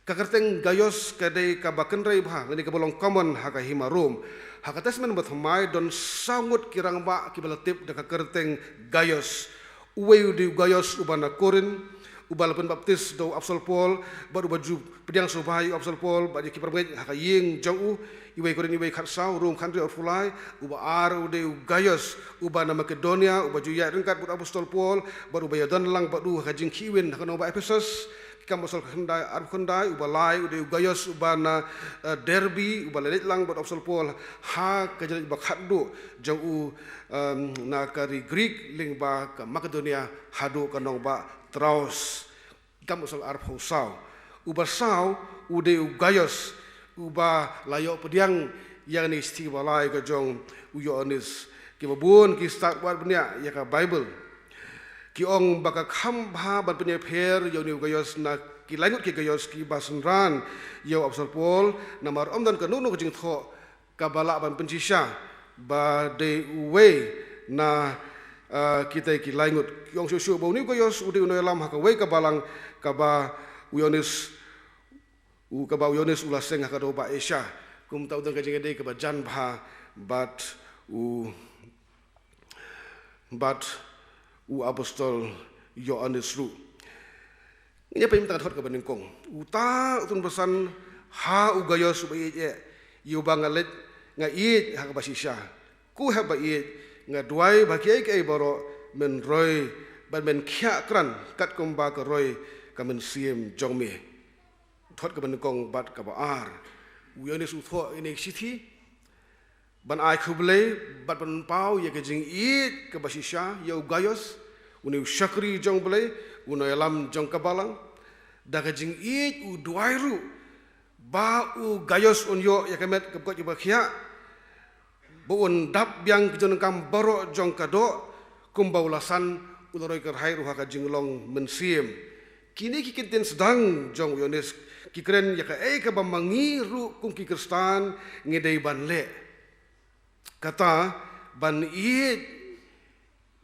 Ka kyrteng Gaios ka dei kaba kynrei bha lane kaba long common ha ka hima Rom. Ha ka Testament Bathymmai don saw ngut ki rangbah kiba la tip da ka kyrteng Gaios. Uwei u dei u Gaios uba na Korinth, uba la pynbaptis da u Apostol Paul, bad uba ju pdiang sngewbha ïa u Apostol Paul bad ïa ki para bangeit ha ka ïing jong u. Iwei Korinth iwei khatsaw, Rom khathynriew arphew lai. Uba ar u dei u Gaios uba na Makedonia, uba ju ïaid ryngkat bad u Apostol Paul, bad uba ïadon lang bad u ha ka jingkhih win ha ka nongbah Ephesus. Ki Kam Apostol khyndai arphew khyndai. Uba lai u dei u Gaios uba na, eh, Derbe, uba la leit lang bad u Apostol Paul ha ka jingïaid ba khatduh jong u, em, na ka ri Greek lyngba ka Makedonia haduh ka nongbah Troas. Ki Kam Apostol arphew saw. Uba saw u dei u Gaios uba la ïoh pdiang ïa kane ka shithi ba lai ka jong u Ïoannis. Kiba bun ki stad wad bniah ïa ka Baibl ki ong ba ka kham bha ban pynïapher ïa une u Gaios na ki lai ngut ki Gaios kiba synran ïa u Apostol Paul, namar ym don kano kano ka jingthoh kaba lah ban pynshisha ba dei uwei na, ah, kita ki lai ngut. Ki ong shuh shuh ba une u Gaios u dei u nongïalam ha kawei ka balang kaba u Ïoannis, u kaba u Ïoannis u la seng ha ka dewbah Asia. Kumta u don ka jingïadei kaba jan bha bad u bad u Apostol Ïoannis ruh. Ngin ïa peit mynta ka dkhot kaba nyngkong. Uta u thunpyrsan ha u Gaios uba ïeit eh, ïa uba nga leit nga ïeit ha kaba shisha. Ko hep ba ïeit, nga duwai ba kiei kiei baroh men roi bad men khiah kran katkumba ka roi ka mynsiem jong me. Dkhot kaba nyngkong bad kaba ar. U Ïoannis u thoh ïa kane ka shithi ban ai khublei bad ban pynpaw ïa ka jingïeit kaba shisha ïa u Gaios, une u shakri jong u Blei, u nongïalam jong ka balang. Da ka jingïeit u duwai ruh ba u Gaios un ïoh ïa ka met kaba koit kaba khiah, ba un dap biang ki jingdonkam baroh jong ka doh, kumba u la san u la roi kyrhai ruh ha ka jinglong mynsiem. Kine ki kyntien sdang jong u Ïoannis ki kren ïa kaei kaba ma ngi ruh kum ki Khristan ngi dei ban leh. Kata ban ïeit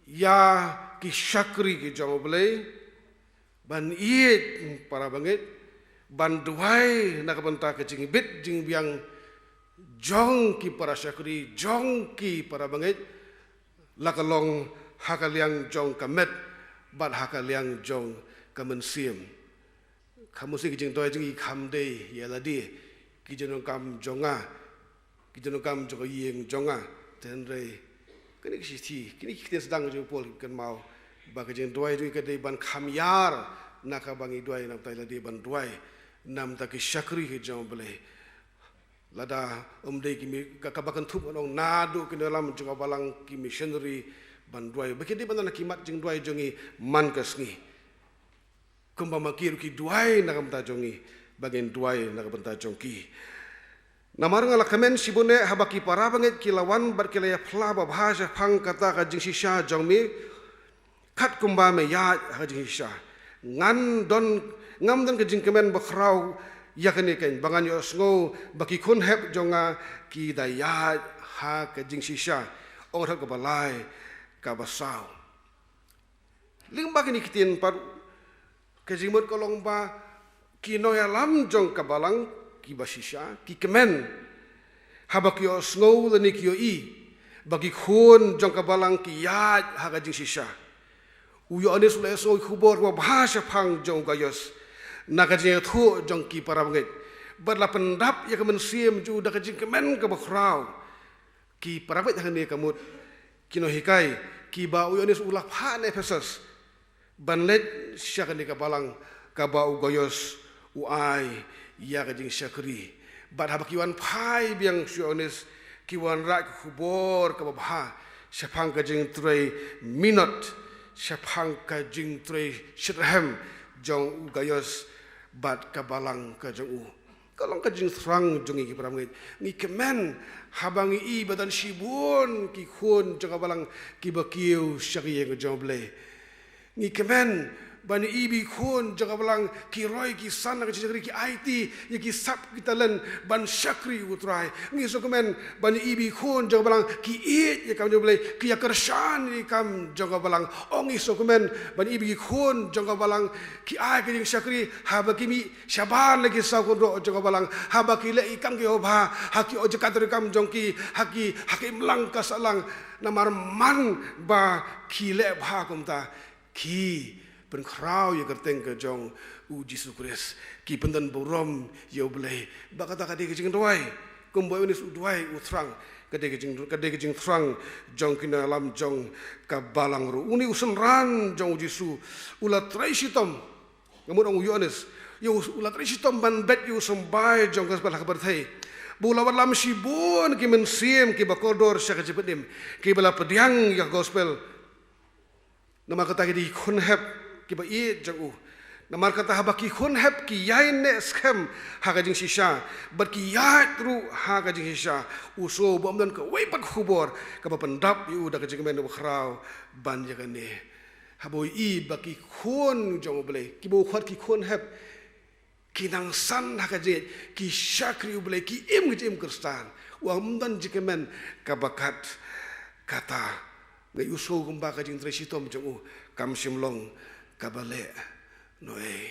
ïa ki shakri ki jong u Blei, ban ïeit para bangeit, ban duwai na ka bynta ka jingbit jingbiang jong ki para shakri, jong ki para bangeit, la ka long ha ka liang jong ka met bad ha ka liang jong ka mynsiem. Ka mynsiem, ki jingduwai jong ngi kam dei ïa lade, ki jingdonkam jong nga, ki jingdonkam jong ka ïing jong nga. Hynrei kane ka shithi, kine ki ktien sdang jong u Paul ki kynmaw ba ka jingduwai jong ngi ka dei ban kham ïar na kaba ngi duwai na ka bynta ïa lade, ban duwai na ka bynta ki shakri ki jong u Blei. Lada ym dei ki mi-, ka, kaba kynthup ngan ong naduh ki nongïalam jong ka balang, ki missionary, ban duwai ba ki dei ban don ha ki mat jingduwai jong ngi man ka sngi. Kumba ma ki ruh ki duwai na ka bynta jong ngi, ba ngin duwai na ka bynta jong ki. Namar nga la kmen shibun eh haba ki para bangeit ki la wan bad ki la ïa phla babha shaphang kata ka jingshisha jong me, katkumba me ïaid ha ka jingshisha. Ngan don, ngam don ka jingkmen bakhraw ïa kane keiñ, ba ngan ïohsngew ba ki khun hep jong nga ki da ïaid ha ka jingshisha. Ong dkhot kaba lai, kaba saw. Lyngba kine ki ktien pat, ka jingmut ka long ba ki nongïalam jong ka balang kiba shisha ki kmen haba ki ïohsngew lane ki ïohi ba ki khun jong ka balang ki ïaid ha ka jingshisha. U Ïoannis u la ïohsngew ïa ka khubor kaba bha shaphang jong u Gaios na ka jingïathuh jong ki para bangeit, bad la pyndap ïa ka mynsiem jong u da ka jingkmen kaba khraw. Ki para bangeit hangne ka mut ki nonghikai kiba u Ïoannis u la phah na Ephesus ban leit sha kane ka balang kaba u Gaios u ai ïa ka jingshakri. Bad haba ki wan phai biang sha u Ïoannis, ki wanrah ïa ka khubor kaba bha shaphang ka jingtrei minot, shaphang ka jingtrei shitrhem jong u Gaios bad ka balang ka jong u. Ka long ka jingthrang jong ngi ki para bangeit. Ngi kmen haba ngi i ba don shibun ki khun jong ka balang kiba kiew sha ka ïing jong u Blei. Ngi kmen ba ngi i ba ki khun jong ka balang ki roi ki san ha ka jingshakri, ki aiti ïa ki sap ki talent ban shakri ïa u Trai. Ngi sngewkmen ba ngi i ba ki khun jong ka balang ki ïeit ïa ka kam jong u Blei, ki ïakyrshan ïa ka kam jong ka balang. Ong, ngi sngewkmen ba ngi i ba ki khun jong ka balang ki ai ka jingshakri haba ki mih shabar na ki saw kynroh jong ka balang, haba ki leh ïa ki kam kiba bha ha ki jaka treikam jong ki, ha ki, ha ka imlang ka sahlang. Namar man ba ki leh bha kumta, ki pynkhraw ïa ka kyrteng ka jong u Jisu Khrist, ki pyndon burom ïa U Blei. Ba kata ka dei ka jingduwai, kumba u Ïoannis u duwai, u thrang, ka dei ka jing, ka dei ka jingthrang jong ki nongïalam jong ka balang ruh. Une u synran jong u Jisu u la trei shitom. Nga mut ong u Ïoannis, ïa u, u la trei shitom ban beit ïa u symbai jong ka gospel ha ka pyrthei. Ba u la wallam shibun ki mynsiem kiba kordor sha ka jingpynim, kiba la pdiang ïa ka gospel. Namar kata ki dei ki khun hep kiba ïeit jong u. Namar kata haba ki khun hep ki ïaineh skhem ha ka jingshisha, bad ki ïaid ruh ha ka jingshisha, u sngew ba ym don kawei pat ka khubor kaba pyndap ïa u da ka jingkmen kaba khraw ban ïa kane. Haba u ïohi ba ki khun jong U Blei, kiba u khot ki khun hep, ki nang san ha ka jingngeit, ki shakri U Blei, ki im ka jingim Khristan, u ong ym don jingkmen kaba kat kata. Nga ïohsngew kumba ka jingtrei shitom jong u kam shym long kaba leh noh ei.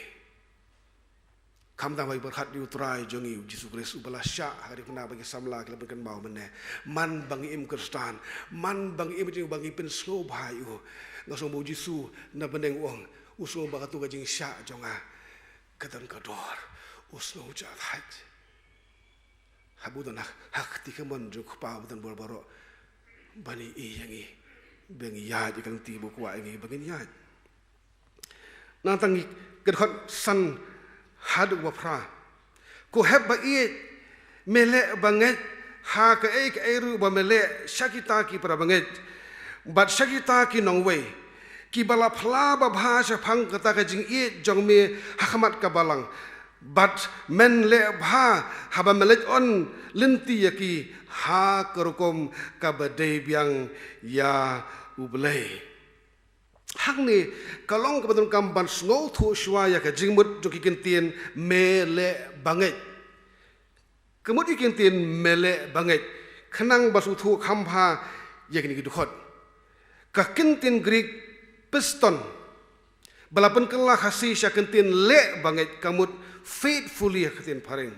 Khamtam ha ki pyrkhat ïa U Trai jong ngi U Jisu Khrist, uba la shah ha ka diengphna ba ki samla ki la pynkynmaw mynne. Man ba ngi im Khristan, man ba ngi im jong, ba ngi pynsngewbha ïa u. Nga sngew ba U Jisu na bneng u ong, u sngew ba kato ka jingshah jong nga ka don ka dor, u sngew jahthait. Haba u don ha, ha ka kti kamon jong u Kpa uba don bor baroh, ban ïohi ïa ngi ba ngi ïaid ïa ka lynti ba u kwah ïa ngi ba ngin ïaid. Nangta ngi, ka dkhot san haduh ba phra. Ko hep ba ïeit, me leh bangeit ha kaei kaei ruh ba me leh sha kita ki para bangeit bad sha kita ki nongwei, kiba la phla babha shaphang kata ka jingïeit jong me ha khmat ka balang. Bad men leh bha haba me leit on lynti ïa ki ha ka rukom kaba dei biang ïa U Blei. Hangne ka long kaba donkam ban sngewthuh shuwa ïa ka jingmut jong ki kyntien me leh bangeit. Ka mut ïa ki kyntien me leh bangeit, khnang ba sngewthuh kham bha ïa kine ki dkhot. Ka kyntien Greek piston, ba la pynkylla Khasi sha kyntien leh bangeit, ka mut faithfully ha ka ktien phareng.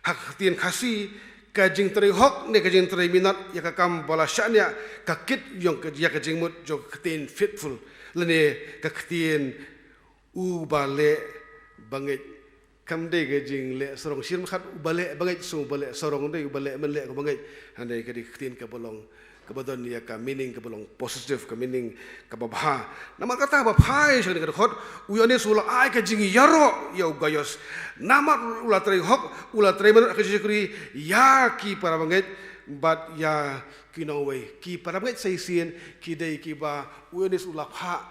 Ha ka ktien Khasi, ka jingtrei hok ne ka jingtrei minot ïa ka kam ba la shaniah, ka kit ïong ka, ïa ka jingmut jong ka ktien faithful, lane ka ktien uba leh bangeit. Kam dei ka jingleh sarong, shim khat uba leh bangeit, shu uba leh sarong, dei uba leh, men leh ka bangeit. Hynrei ka dei ka ktien kaba long, kaba don ïa ka meaning kaba long positive, ka meaning kaba bha. Namar kata ba phai sha kane ka dkhot, u Ïoannis u la ai ka jingïaroh ïa u Gaios. Namar u la trei hok, u la trei minot ha ka jingshakri ïa ki para bangeit bad ïa ki nongwei. Ki para bangeit sa shisien ki dei kiba u Ïoannis u la phah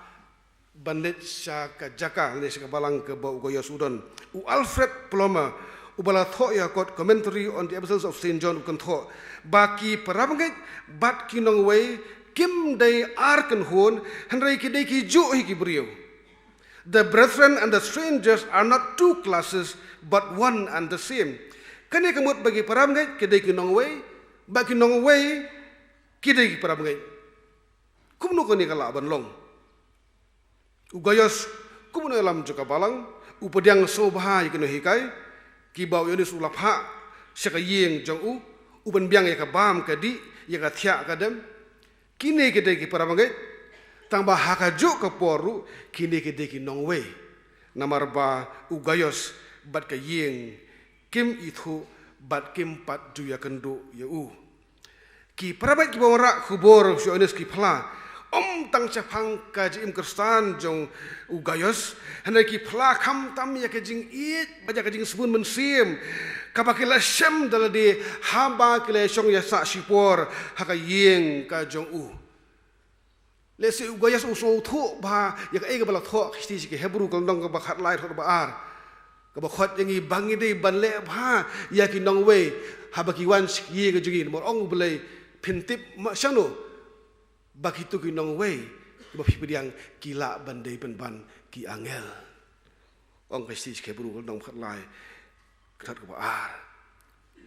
ban leit sha ka jaka lane sha ka balang kaba u Gaios u don. U Alfred Plummer, uba la thoh ïa ka kot Commentary on the Epistles of Saint John, u kynthoh ba ki para bangeit bad ki nongwei kim dei ar kynhun, hynrei ki dei kijuh hi ki briew. The brethren and the strangers are not two classes, but one and the same. Kane ka mut ba ki para bangeit ki dei ki nongwei, bad ki nongwei ki dei ki para bangeit. Kumno kane ka lah ban long? U Gaios, kum u nongïalam jong ka balang, u pdiang sngewbha ïa ki nonghikai kiba u Ïoannis u la phah sha ka ïing jong u, u pynbiang ïa ka bam ka dih, ïa ka thiah ka dem. Kine ki dei ki para bangeit, tangba ha kajuh ka por ruh kine ki dei ki nongwei. Namar ba u Gaios bad ka ïing kim ithuh bad kim pat ju ïakynduh ïa u. Ki para bangeit kiba wanrah khubor sha u Ïoannis ki phla ym tang shaphang ka jingim Khristan jong u Gaios, hynrei ki phla khamtam ïa ka jingïeit bad ïa ka jingsbun mynsiem kaba ki la shem da lade haba ki la shong ïasah shipor ha ka ïing ka jong u. Lehse u Gaios u sngewthuh bha ïa kaei kaba la thoh ka shithi sha ki Hebru ka lynnong kaba khatlai, dkhot ba ar, kaba khot ïa ngi ba ngi dei ban leh bha ïa ki nongwei haba ki wan sha ki ïing ka jong ngi, namar ong U Blei, phin tip ma shano ba kito ki nongwei ba phi pdiang ki lah ban dei pynban ki angel. Ong ka shithi sha ki Hebru ka lynnong khatlai, ka dkhot kaba ar.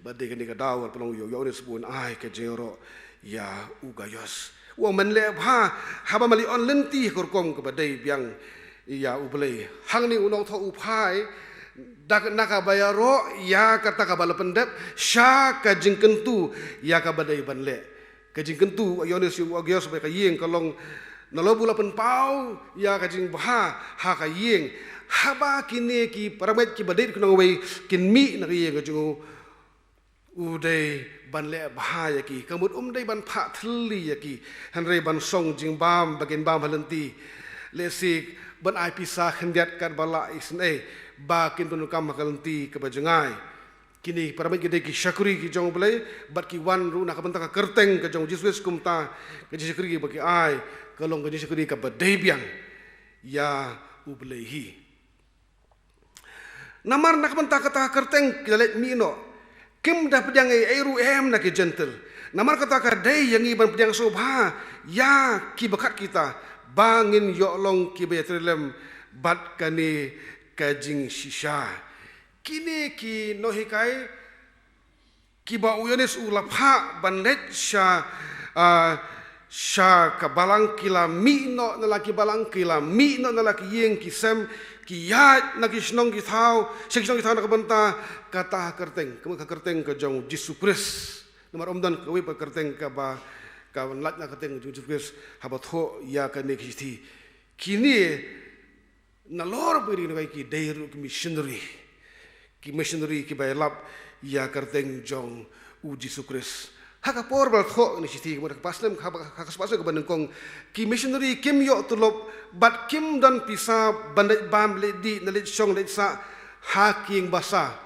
Ba dei kane ka daw kaba long ïa u Ïoannis ba un ai ka jingïaroh ïa u Gaios. U ong men leh bha haba me leit on lynti ha ka rukom kaba dei biang ïa U Blei. Hangne u nongthoh u phai da ka, na kaba ïaroh ïa kata kaba la pyndep sha ka jingkyntu ïa kaba dei ban leh. Ka jingkyntu u Ïoannis ïa u Gaios bad ka ïing ka long Nalor ba u la pynpaw ïa ka jingbha ha ka ïing, haba kine ki para bangeit kiba dei ki nongwei kin mih na ka ïing ka jong u, u dei ban leh bha ïa ki. Ka mut um dei ban phah thylli ïa ki, hynrei ban shong jingbam ba kin bam ha lynti. Lehse ban ai pisa khyndiat katba lah isynei ba kin pyndonkam ha ka lynti kaba jngai. Kine para bangeit ki dei ki shakri ki jong U Blei, bad ki wan ruh na ka bynta ka kyrteng ka jong U Jisu Khrist. Kumta ka jingshakri ba ki ai ka long ka jingshakri kaba dei biang ïa U Blei hi. Namar na ka bynta kata ka kyrteng ki la leit mih noh, kim da pdiang ei ei ruh em na ki Jentil. Namar kata ka dei ïa ngi ban pdiang sngewbha ïa kiba khat kita, ba ngin ïoh long kiba ïatrei lem bad kane ka jingshisha. Kine ki nonghikai kiba u Ïoannis u la phah ban leit sha, ah, sha ka balang ki la mih noh na la ki balang, ki la mih noh na la ki ïing ki sem, ki ïaid na ki shnong ki thaw, sha ki shnong ki thaw na ka bynta kata ka kyrteng, ka kyrteng ka jong U Jisu Khrist. Namar ym don kawei pat ka kyrteng kaba, ka ban lait na ka kyrteng ka jong U Jisu Khrist haba thoh ïa kane ka shithi. Kine nalor ba ri nonghikai ki dei ruh ki missionary. Ki missionary kiba ïalap ïa ka kyrteng jong U Jisu Khrist. Ha ka por ba la thoh kane ka shithi, ka mut ha ka spah snem, ha ka spah snem kaba nyngkong, ki missionary kim ïoh tulop bad kim don pisa ban leit bam, leit dih, na leit shong, leit sah ha ki ïing basa,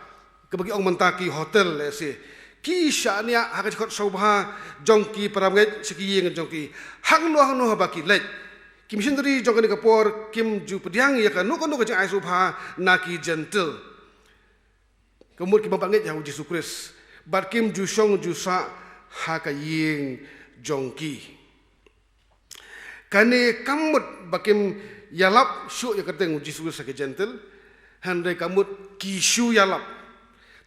kaba ki ong mynta ki hotel, lehse. Ki shaniah ha ka jingkhot sngewbha jong ki para bangeit sha ki ïing jong ki. Hangno hangno haba ki leit, ki missionary jong kane ka por kim ju pdiang ïa kano kano ka jingai sngewbha na ki Jentil, ka mut kiba ym pat ngeit ïa U Jisu Khrist, bad kim ju shong ju sah ha ka ïing jong ki. Kane kam mut ba kim ïalap shuh ïa ka kyrteng U Jisu Khrist ha ki Jentil, hynrei ka mut ki shu ïalap,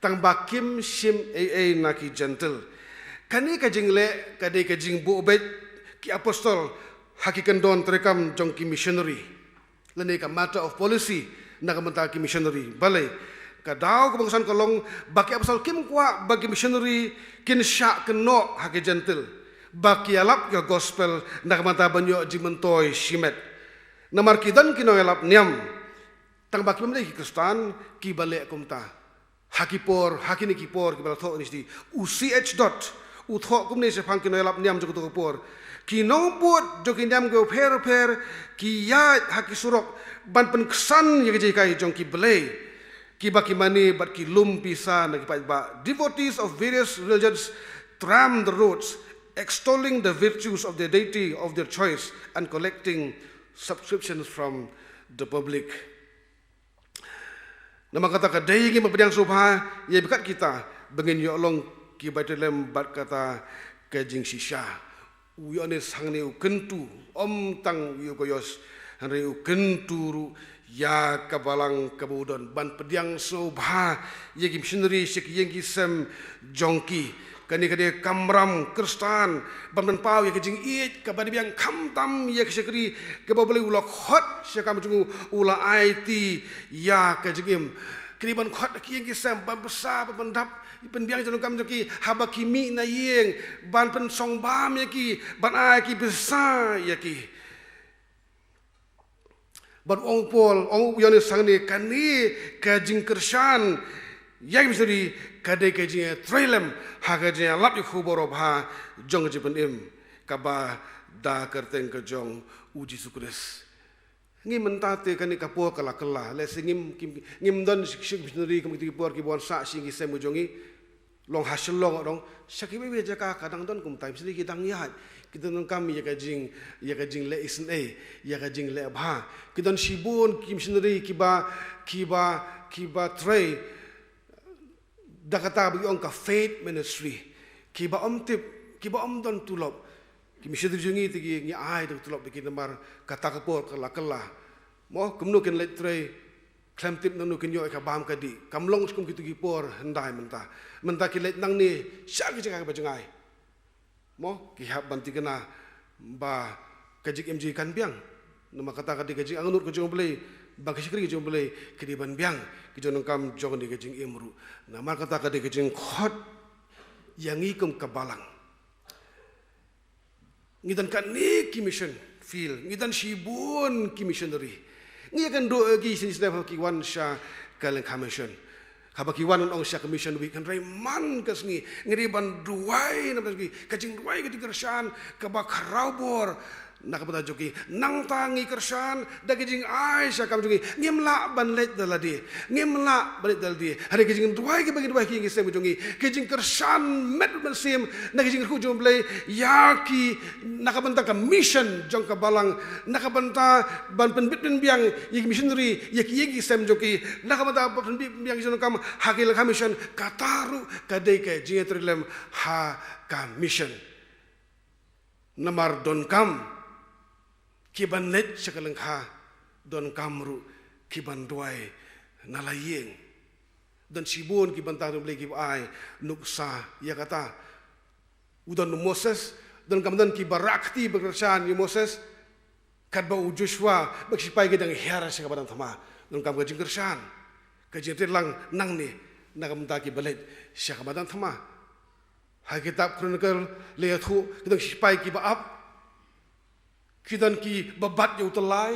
tang ba kim shim ei ei na ki Jentil. Kane ka jingleh ka dei ka jingbuh beit ki apostol ha ki kyndon treikam jong ki missionary, lane ka matter of policy na ka bynta ki missionary. Balei? Ka daw kaba kongsan ka long ba ki apostol kim kwah ba ki missionary kin shah kynnoh ha ki Jentil ba ki ïalap ïa ka gospel na ka bynta ban ïoh jingmyntoi shimet. Namar ki don ki nongïalap niam, tang ba ki bym dei ki Khristan kiba leh kumta. Ha ki por, ha kine ki por kiba la thoh kane ka shithi, u C H Dodd u thoh kumne shaphang ki nongïalap niam jong kato ka por: Ki nongbud jong ki niam kiba pher pher ki ïaid ha ki surok ban pynksan ïa ka jinghikai jong ki blei kiba ki mane bad ki lum pisa na ki paidbah. Devotees of various religions tramp the roads, extolling the virtues of the deity of their choice and collecting subscriptions from the public. Namar kata ka dei ïa ngi ban pdiang sngewbha ïa bakhraw kita ba ngin ïoh long kiba ïatrei lem bad kata ka jingshisha. U Ïoannis hangne u kyntu, ym tang u Koios, hynrei u kyntu ruh ïa ka balang kaba u don ban pdiang sngewbha ïa ki missionary sha ki ïing ki sem jong ki. Kane ka dei ka kamram Khristan ban pynpaw ïa ka jingïeit kaba dei biang, khamtam ïa ka shakri kaba U Blei u la khot sha ka kam jong u, u la aiti ïa ka jingim. Ka dei ban khot ki ïing ki sem, ban bsa, ban pyndap, pynbiang jingdonkam jong ki haba ki mih na ïing, ban pynshong bam ïa ki, ban ai ki bsa ïa ki. Bad ong u Paul, ong u Ïoannis hangne, kane ka jingkyrshan ïa ki missionary ka dei ka jingïatrei lem ha ka jingïalap ïa ka khubor babha jong ka jingpynim kaba da ka kyrteng ka jong U Jisu Khrist. Ngi mynta te kane ka por ka la kylla, lehse ngim, kim, ngim don shi, shi missionary kum kito ki por kiba wan sah sha ki ïing ki sem ki jong ngi. Long ha Shillong, long sha kiwei kiwei jaka ka dang don kumta, missionary ki dang ïaid, ki dang donkam ïa ka jing, ïa ka jingleh isynei, ïa ka jingleh bha. Ki don shibun ki missionary kiba, kiba, kiba trei da kata ba ki ong ka faith ministry, kiba ym tip, kiba ym don tulop. Ki missionary jong ngi te ki, ngi ai da ka tulop ïa ki namar kata ka por ka la kylla. Mo, kumno kin leit trei khlem tip naduh kin ïoh ïa ka bam ka dih. Kam long shi kum kito ki por hyndai mynta. Mynta ki leit nangne sha ki jaka kaba jngai. Mo, ki hap ban thikna ba ka jingim jong ki kan biang. Namar kata ka dei ka jingangnud ka jong U Blei, ba ka shakri ka jong U Blei ka dei ban biang, ka jingdonkam jong kane ka jingim ruh. Namar kata ka dei ka jingkhot ïa ngi kum ka balang. Ngi don katne ki mission, Field, ngi don shibun ki missionary. Ngi ïakynduh ïa ki shisien shisien haba ki wan sha ka lyngkha mission. Haba ki wan, ong sha ka mission week, hynrei man ka sngi ngi dei ban duwai na ka bynta jong ki, ka jingduwai ka jingkyrshan kaba khraw bor na ka bynta jong ki. Nangta ngi kyrshan da ka jingai sha kam jong ngi. Ngim lah ban leit da lade. Ngim lah ban leit da lade. Hynrei ka jingduwai kaba ngi duwai ki ïa ki sem jong ngi, ka jingkyrshan met bad mynsiem na ka jingkyrkhu jong U Blei ïa ki na ka bynta ka mission jong ka balang, na ka bynta ban pynbit pynbiang ïa ki missionary, ïa ki ïing ki sem jong ki, na ka bynta ban pynbit pynbiang ïa ki jong ka, ha ki lyngkha mission. Kata ruh ka dei ka jingïatreilang ha ka mission. Namar donkam ki ban leit sha ka lyngkha, donkam ruh ki ban duwai na la ïing. Don shibun ki bynta U Blei kiba ai nuksa ïa kata. U don u Moses, donkam don kiba rah kti ban kyrshan ïa u Moses. Katba u Joshua bad ki sipai ki dang hiar sha ka madan thma, donkam ka jingkyrshan, ka jingïatreilang nangne na ka bynta kiba leit sha ka madan thma. Ha kitab Chronicle la ïathuh, ki don ki sipai kiba ap, ki don kiba bat ïa u tyllai,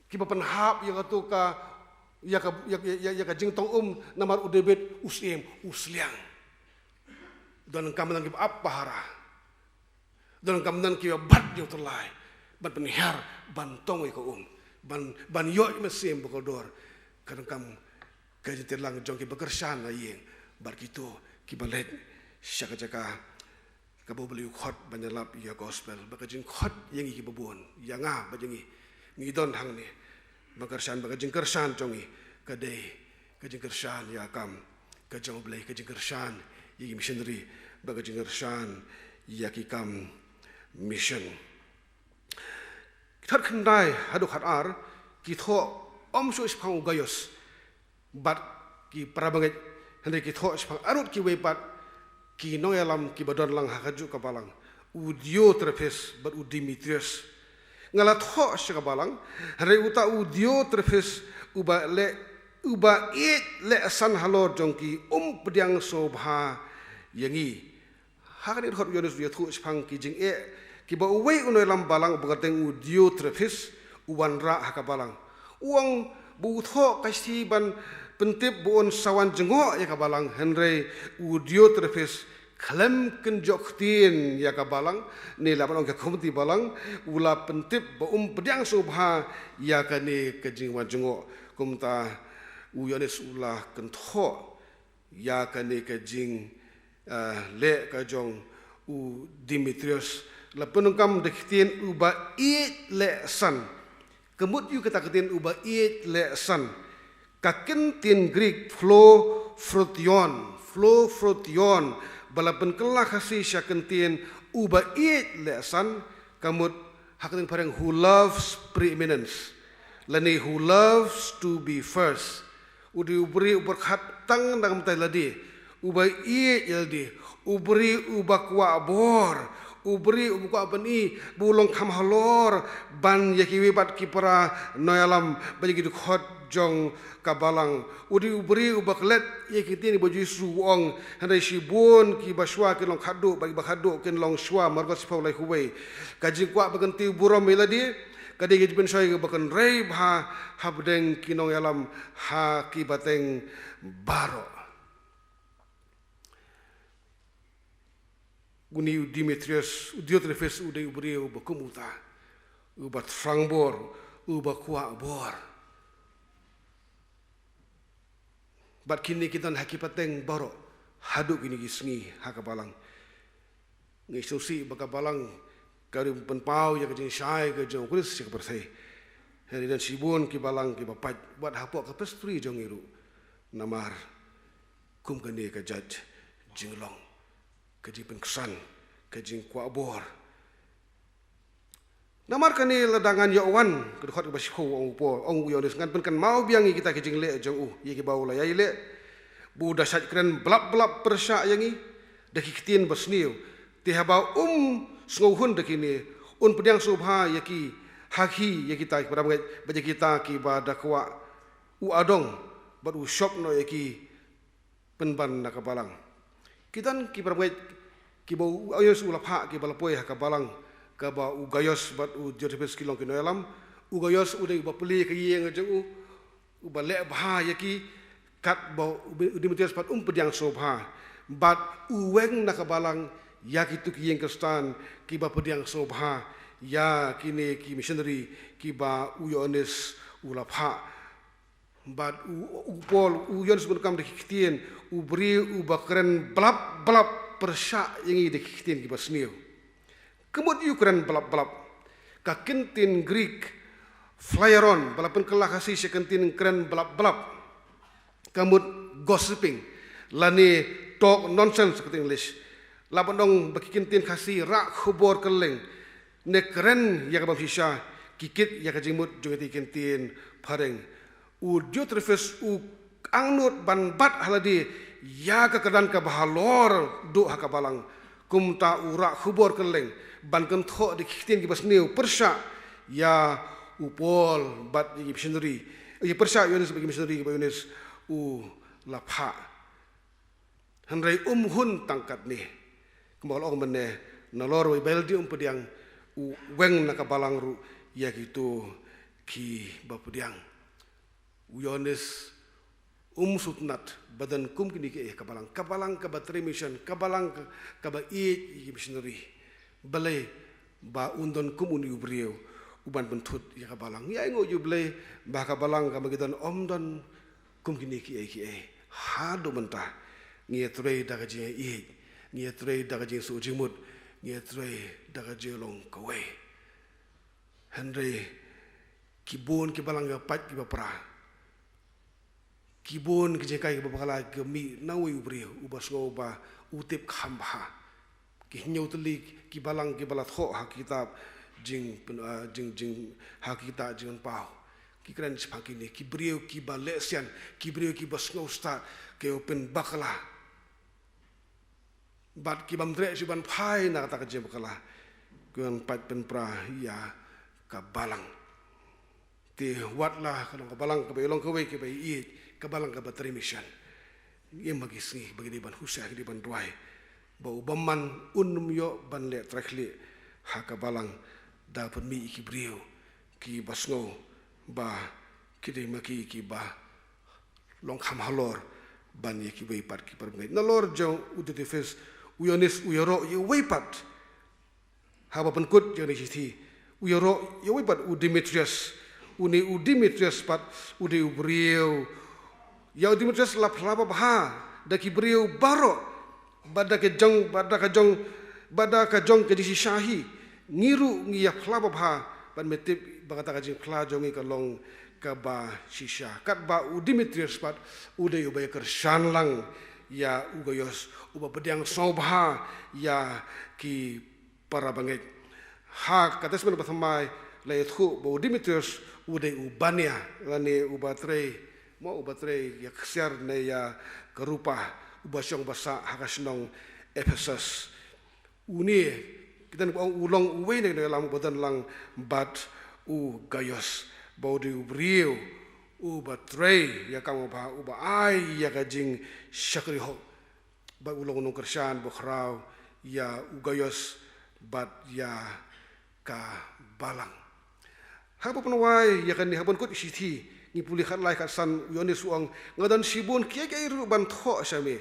kiba pynhap ïa kato ka, ïa ka, ïa, ïa, ïa, ïa ka jingtong um, namar u David u syiem, u sliang. Donkam don kiba ap pahara. Donkam don kiba bat ïa u tyllai ban pynhiar, ban tong ïa ka um, ban, ban ïoh ïa ka mynsiem ba kordor. Ka donkam ka jingïatreilang jong kiba kyrshan na ïing bad kito kiba leit sha ka jaka kaba U Blei u khot ban ïalap ïa ka gospel. Bad ka jingkhot ïa ngi kiba bun, ïa nga bad ïa ngi, ngi don hangne ban kyrshan, bad ka jingkyrshan jong ngi ka dei ka jingkyrshan ïa ka kam ka jong U Blei, ka jingkyrshan ïa ki missionary, bad ka jingkyrshan ïa ki kam mission. Ki dkhot khyndai haduh khatar ki thoh ym shuh shaphang u Gaius bad ki para bangeit, hynrei ki thoh shaphang arngut kiwei pat ki nongïalam kiba don lang ha kajuh ka balang, u Diotrephes bad u Demetrius. Nga la thoh sha ka balang, hynrei uta u Diotrephes uba leh, uba ïeit lehsan halor jong ki, um pdiang sngewbha ïa ngi. Ha kane ka dkhot u Ïoannis u ïathuh shaphang ki jingeh kiba uwei u nongïalam balang uba kyrteng u Diotrephes u wanrah ha ka balang. U ong ba u thoh ka shithi ban pyntip ba un sa wan jngoh ïa ka balang, hynrei u Diotrephes khlem kynjoh ktien ïa ka balang, ne lah ban ong ka komiti balang, u la pyntip ba um pdiang sngewbha ïa kane ka jingwan jngoh. Kumta u Ïoannis u la kynthoh ïa kane ka jing, eh, leh ka jong u Demetrius, la pyndonkam da ka ktien uba ïeit lehsan. Ka mut aïu kata ka ktien uba ïeit lehsan? Ka kyntien Greek phlophrotion, phlophrotion, ba la pynkylla Khasi sha ka ktien uba ïeit lehsan, ka mut ha ka ktien phareng who loves preeminence, lane who loves to be first. U dei u briew uba pyrkhat tang na ka bynta lade, uba ïeit ïa lade, u briew uba kwah bor, u briew uba kwah ban i ba u long kham halor ban ïa kiwei pat ki para nongïalam, ban ïa ki dkhot jong ka balang. U dei u briew uba klet ïa ki ktien ba u Jisu u ong, hynrei shibun kiba shuwa kin long khatduh, bad kiba khatduh kin long shuwa, Markos shiphew, laiphew wei. Ka jingkwah ban kyntiew burom ïa lade ka dei ka jingpynshoi kaba kynrei bha hapdeng ki nongïalam ha ki bteng baroh. Une u Demetrius, u Diotrephes u dei u briew uba kum uta, uba thrang bor, uba kwah bor. Bad kine ki don ha ki pateng baroh haduh kine ki sngi ha ka balang. Ngi sngewsih ba ka balang ka dei ban pynpaw ïa ka jingshai ka jong u Khrist sha ka pyrthei. Hynrei don shibun ki balang kiba pait, wat hapoh ka pastri jong ngi ruh. Namar kum kane ka jait jinglong, ka jingpynksan, ka jingkwah bor. Namar kane, lada ngan ïoh wan, ka dkhot kaba shiphew, ong u Paul, ong u Ïoannis, ngan pynkynmaw biang ïa kita ki jingleh jong u ïa kiba u la ïai leh, ba u da shait kren blap blap pyrshah ïa ngi da ki ktien basniew. Te haba um sngewhun da kine, un pdiang sngewbha ïa ki, ha ki, ïa kita ki para bangeit bad ïa kita kiba da kwah u adong bad u shop noh ïa ki pynban na ka balang. Ki don ki para bangeit kiba u Ïoannis u la phah, kiba la poi ha ka balang kaba u Gaius bad u Diotrephes ki long ki nongïalam. U Gaius u dei uba plie ka ïing jong u, uba leh bha ïa ki, katba u Demetrius pat um pdiang sngewbha. Bad u weng na ka balang ïa kitu ki ïing Khristan kiba pdiang sngewbha ïa kine ki missionary kiba u Ïoannis u la phah. Bad u, u Paul, u Ïoannis u donkam da ki ktien, u briew uba kren blap blap, pyrshah ïa ngi da ki ktien kiba sniew. Ka mut ïa u kren blap blap, ka kyntien Greek phleron, ba la pynkylla Khasi sha ka kyntien kren blap blap, ka mut gossiping, lane talk nonsense ha ka ktien English. La ban ong ba ki kyntien Khasi rah khubor kylleng, ne kren ïa ka bym shisha, ki kit ïa ka jingmut jong kine ki kyntien phareng. U Diotrephes u angnud ban bat ha lade ïa ka kyrdan kaba halor duh ha ka balang. Kumta u rah khubor kylleng ban kynthoh da ki ktien kiba sniew pyrshah ïa u Paul bad ïa ki missionary, ïa pyrshah ïa u Ïoannis bad ïa ki missionary kiba u Ïoannis u la phah. Hynrei um hun tang katne. Kumba ka la ong mynne, nalor ba i Baibl dei um pdiang, u weng na ka balang ruh ïa kito kiba pdiang. U Ïoannis um sngewtynnat ba don kum kine kiei ha ka balang, ka balang kaba trei mission, ka balang ka, kaba ïeit ïa ki missionary. Balei? Ba un don kum une u briew uban pynthut ïa ka balang. Ngi ainguh ïa U Blei ba ha ka balang ka Magedon ym don kum kine kiei kiei. Haduh mynta ngi ïatrei da ka jingïeit, ngi ïatrei da ka jingsuk jingmut, ngi ïatrei da ka jinglong kawei. Hynrei ki bun ki balang kiba pait kiba pra, ki bun ki jinghikai kiba bakla ki mih na uwei u briew uba sngew ba u tip kham bha. Ki hynñiew tylli ki balang kiba la thoh ha kitab jing, ah, jing, jing, ha kitab Jingpynpaw. Ki kren shaphang kine ki briew kiba lehshian, ki briew kiba sngew stad, kiba pynbakla. Bad ki bym treh shuh ban phai na kata ka jingbakla, ki ban pait pynpra ïa ka balang. Te wat la ka long ka balang kaba ïalong kawei kaba ïeit, ka balang kaba trei mission, ngi im ha ki sngi ba ngi dei ban husiar, ngi dei ban duwai ba u bymman un ym ïoh ban leh trai khlieh ha ka balang da pynmih ïa ki briew kiba sngew ba ki dei ma ki kiba long kham halor ban ïa kiwei pat ki para bangeit. Nalor jong u Diotrephes, u Ïoannis u ïaroh ïa uwei pat. Haba pynkut ïa kane ka shithi, u ïaroh ïa uwei pat, u Demetrius. Une u Demetrius pat u dei u briew. Ïa u Demetrius la phla babha da ki briew baroh, bad da ka jong, bad da ka jong, bad da ka jong ka jingshisha hi. Ngi ruh ngi ïa phla babha, bad me tip ba kata ka jingphla jong ngi ka long kaba shisha. Katba u Demetrius pat u dei uba ïa kyrshan lang ïa u Gaius, uba pdiang sngewbha ïa ki para bangeit. Ha ka Testament Bathymmai la ïathuh ba u Demetrius u dei u bania, lane uba trei, mo, uba trei ïa ka ksiar ne ïa ka rupa, uba shong ba sah ha ka shnong Ephesus. Une, kita ngi ong u long uwei na ki nongïalam uba don lang bad u Gaius, ba u dei u briew uba trei ïa ka kam kaba bha, uba ai ïa ka jingshakri hok. Bad u long u nongkyrshan bakhraw ïa u Gaius bad ïa ka balang. Haba pynwai ïa kane, haba pynkut shithi, ngi pule khatlai khatsan, u Ïoannis u ong, nga don shibun kiei kiei ruh ban thoh sha me,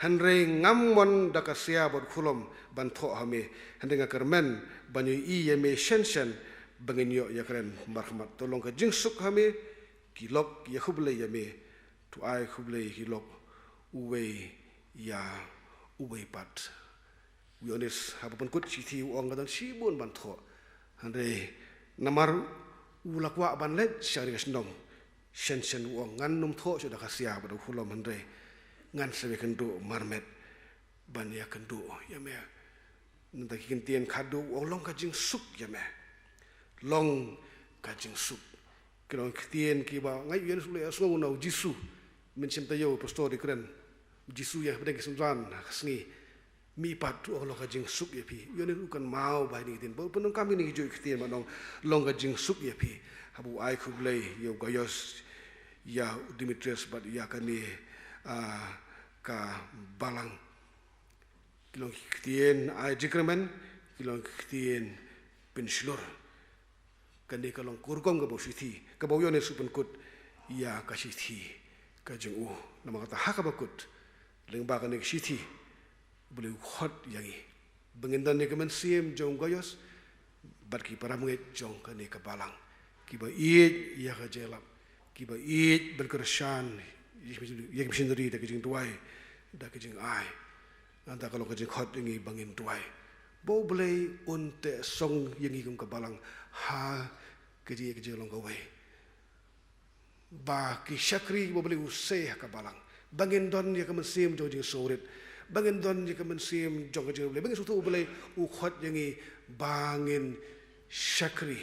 hynrei ngam mon da ka sia bad khulom ban thoh ha me, hynrei nga kyrmen ban ïohi ïa me shen shen, ba ngin ïoh ïakren markhmat. To long ka jingsuk ha me, ki lok ïakhublei ïa me, to ai khublei ki lok uwei ïa uwei pat. U Ïoannis haba pynkut shithi u ong, nga don shibun ban thoh, hynrei namar u la kwah ban leit sha kane ka shnong, shen shen u ong, ngan nym thoh shuh da ka sia bad da ka khulom, hynrei ngan sa ïakynduh marmet ban ïakynduh ïa me. Nangta ki ktien khadduh u ong, long ka jingsuk ïa me. Long ka jingsuk. Ki long ki ktien kiba nga ïohi u Ïoannis u la ïohsngew na u Jisu. Mynsiem taïew pastor i kren, u Jisu ïa pdeng ki synran ha ka sngi. Mih pat u ong, long ka jingsuk ïa phi. U Ïoannis u kynmaw ba ïa kine ki ktien, ba u pyndonkam ïa kine kijuh ki ktien, ba u ong long ka jingsuk ïa phi. Haba u ai khublei ïa u Gaius, ïa u Demetrius bad ïa kane, ah, ka balang. Ki long ki ktien ai jingkyrmen, ki long ki ktien pynshlur. Kane ka long ka rukom kaba u shithi, kaba u Ïoannis u pynkut ïa ka shithi ka jong u. Namar kata ha kaba kut lyngba kane ka shithi, U Blei u khot ïa ngi ba ngin don ïa ka mynsiem jong u Gaios bad ki para bangeit jong kane ka balang, kiba ïeit ïa ka jingïalap, kiba ïeit ban kyrshan ïa ki missionary da ka jingduwai, da ka jingai. Nangta ka long ka jingkhot ïa ngi ba ngin duwai ba U Blei un teh song ïa ngi kum ka balang ha ka jingïeit ka jinglong kawei, ba ki shakri ba U Blei u sei ha ka balang, ba ngin don ïa ka mynsiem jong jingsngewrit, ba ngin don ïa ka mynsiem jong ka jingïeit U Blei, ba ngin sngewthuh U Blei u khot ïa ngi ba ngin shakri,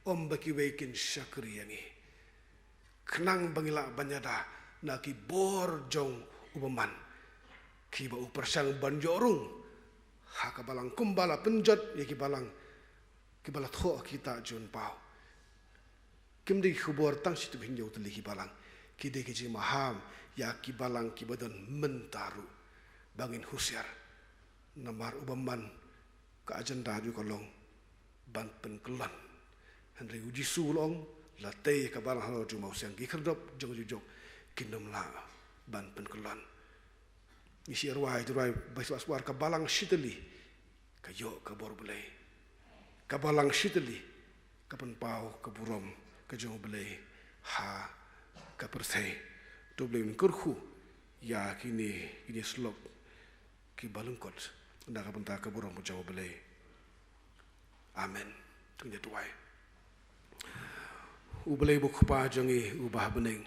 ym ba kiwei kin shakri ïa ngi. Khnang ba ngi lah ban ïada na ki bor jong u bymman, kiba u pyrshang ban ïoh rung ha ka balang, kumba la pynjot ïa ki balang kiba la thoh ha ki kitab jong u Paul. Kim dei ki khubor tang shi tylli, hynñiew tylli ki balang, ki dei ki jingmaham ïa ki balang kiba don mynta ruh, ba ngin husiar. Namar u bymman ka agenda jong u ka long ban pynkyllon. Hynrei U Jisu u la ong, la tei ka balang halor jong u mawsiang, ki khyrdop jong ka jingjop kin ym lah ban pynkyllon. Ngi shu rwai, rwai ba shu shuwa, ka balang shi tylli ka ïoh ka bor Blei. Ka balang shi tylli ka pynpaw ka burom ka jong U Blei ha ka pyrthei. To U Blei un kyrkhu ïa kine, kine slok kiba lyngkot na ka bynta ka burom ka jong U Blei. Amen. To ngin ïa duwai. U Blei ba u Kpa jong ngi uba ha bneng,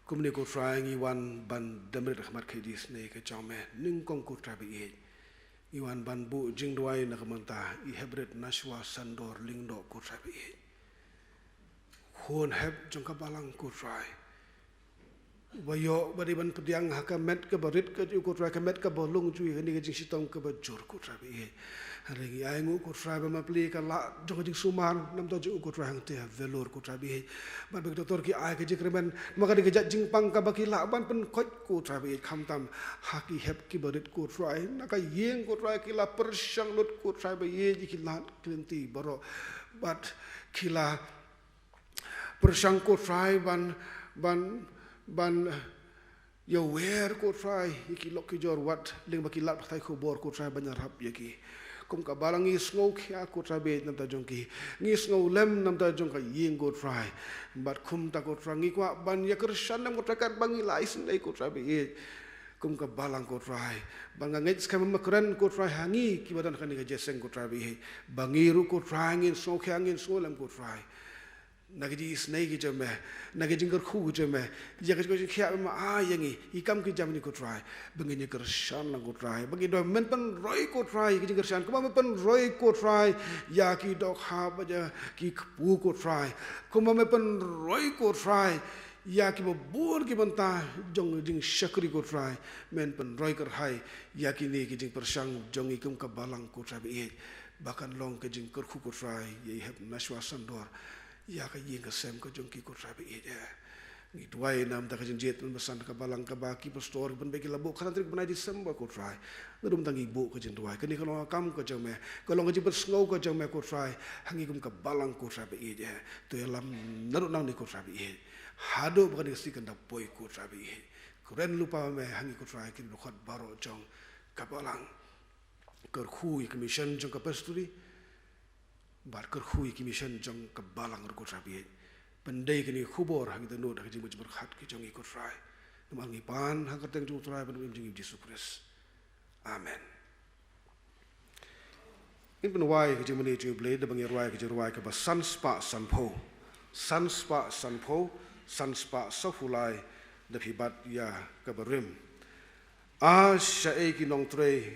kumne ko Trai ngi wan ban dem rit ha khmat ka ïing ka jong me nyngkong ko Trai ba ïeit. Ngi wan ban buh jingduwai na ka bynta i Heprit Nashwa Sandor Lyngdoh ko Trai ba ïeit, khun hep jong ka balang ko Trai, ba ïoh ba dei ban pdiang ha ka met kaba rit ka jong u ko Trai, ka met kaba long jong u ha kane ka jingshitom kaba jur ko Trai ba ïeit. Hynrei ngi ainguh ko Trai ba me plie ka lad jong ka jingsumar na ka bynta jong u ko Trai hangtei ha Vellore ko Trai ba ïeit. Bad ba ki doktor ki ai ka jingkyrmen namar ka dei ka jait jingpang kaba ki lah ban pynkoit ko Trai ba ïeit, khamtam ha ki hep kiba rit ko Trai, na ka ïing ko Trai ki la pyrshang lut ko Trai ba ïeit ïa ki lad ki lynti baroh. Bad ki la pyrshang ko Trai ban, ban, ban ïawer ko Trai ïa ki lok ki jor wat lyngba ki lad pathai khubor ko Trai ban ïarap ïa ki. Kum ka balang ngi sngewkhia ko Trai ba ïeit na ka bynta jong ki, ngi sngewlem na ka bynta jong ka ïing ko Trai. Bad kumta ko Trai ngi kwah ban ïa kyrshan lem ko Trai katba ngi la isynei ko Trai ba ïeit. Kum ka balang ko Trai, ba nga ngeit skhem ba me kren ko Trai ha ngi kiba don ha kane ka jingïaseng ko Trai ba ïeit, ba ngi ruh ko Trai ngin sngewkhia ngin sngewlem ko Trai na ka jingisynei ka jong me, na ka jingkyrkhu ka jong me, ïa ka jingkyrkhu jingkhiah ba me ai ïa ngi, ïa ki kam ki jam ngi ko Trai, ba ngin ïa kyrshan lang ko Trai, ba ngin duwai men pynroi ko Trai ïa ka jingkyrshan kumba me pynroi ko Trai ïa ki dohkha bad ïa ki kpu ko Trai, kumba me pynroi ko Trai ïa kiba bun ki bynta jong jingshakri ko Trai, men pynroi kyrhai ïa kine ki jingpyrshang jong ngi kum ka balang ko Trai ba ïeit, ba kan long ka jingkyrkhu ko Trai ïa i Hep Nashwa Sandor, ïa ka ïing ka sem ka jong ki ko Trai ba ïeit eh. Ngi duwai na ka bynta ka jingjied pynbasan ka balang kaba ki pastor ban beh ki la buh khatsan tarik bnai December ko Trai. Naduh mynta ngi buh ka jingduwai, kane ka long ka kam ka jong me, ka long ka jingpynsngew ka jong me ko Trai ha ngi kum ka balang ko Trai ba ïeit eh. To ïalam naduh nangne ko Trai ba ïeit haduh ba kane ka sngi kan da poi ko Trai ba ïeit. Kren lypa me ha ngi ko Trai ki dkhot baroh jong ka balang. Kyrkhu ïa ka mission jong ka pastori bad kyrkhu ïa ka mission jong ka balang ruh ko Trai ba ïeit. Pyndei kane ka khubor ha ngi da nud ha ka jingmut jingpyrkhat ka jong ngi ko Trai. Namar ngi pan ha ka kyrteng jong u Trai bad u Trai jong ngi Jisu Khrist. Amen. Ngin pynwai ka jingmane jong u Blei da ba ngin rwai ka jingrwai kaba san spah sanphew. San spah sanphew, san spah sawphew lai, da phi bat ïa kaba rim. A shaei ki nongtrei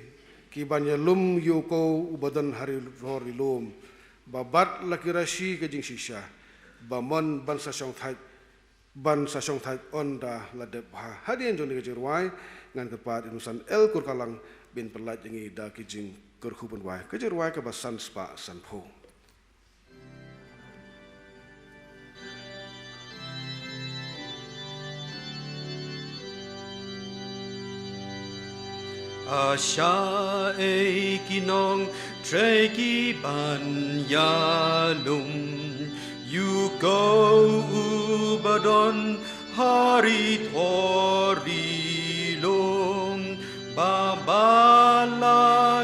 ki ban ïalum ïa u ko uba don ha ri hor ri lum, ba bat la ki rashi ka jingshisha, ba mon ban sa shong thait, ban sa shong thait ynda la dep bha. Hadien jong kane ka jingrwai ngan kyrpad ïa u San L Kurkalang ban pyllait ïa ngi da ki jingkyrkhu pynwai. Ka jingrwai kaba san spah sanphew. Shaei ki nongtrei kiban ïalum ïa uko uba don ha ri thor ri lum, ba bala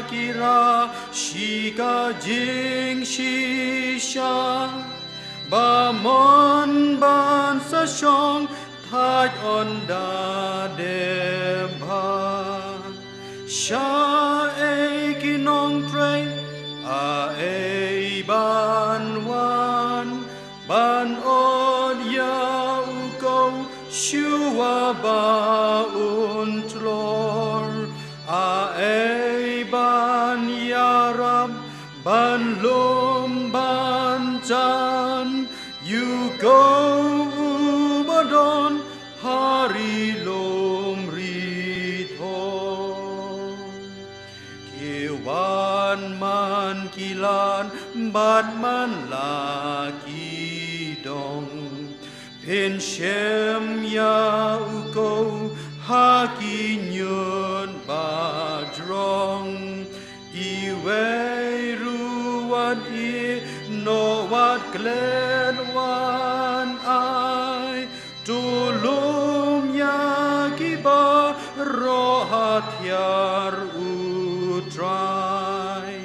ki rah sha ka jingshisha, ba mon ban sa shong thait ynda dep bha. Shaei ki nongtrei, aei ban wan ban ot ïa uko shuwa ba un tlor? Aei ban ïarap ban lum ban tan ïa uko uba don ha ri lum ri thor? Ki wan man ki lad bad man la ki dong, phin shem ïa uko ha ki ñiut ba jrong. Iwei ruh wat ïehnoh, wat klet, wat ai, to lum ïa ki baroh ha thiar U Trai.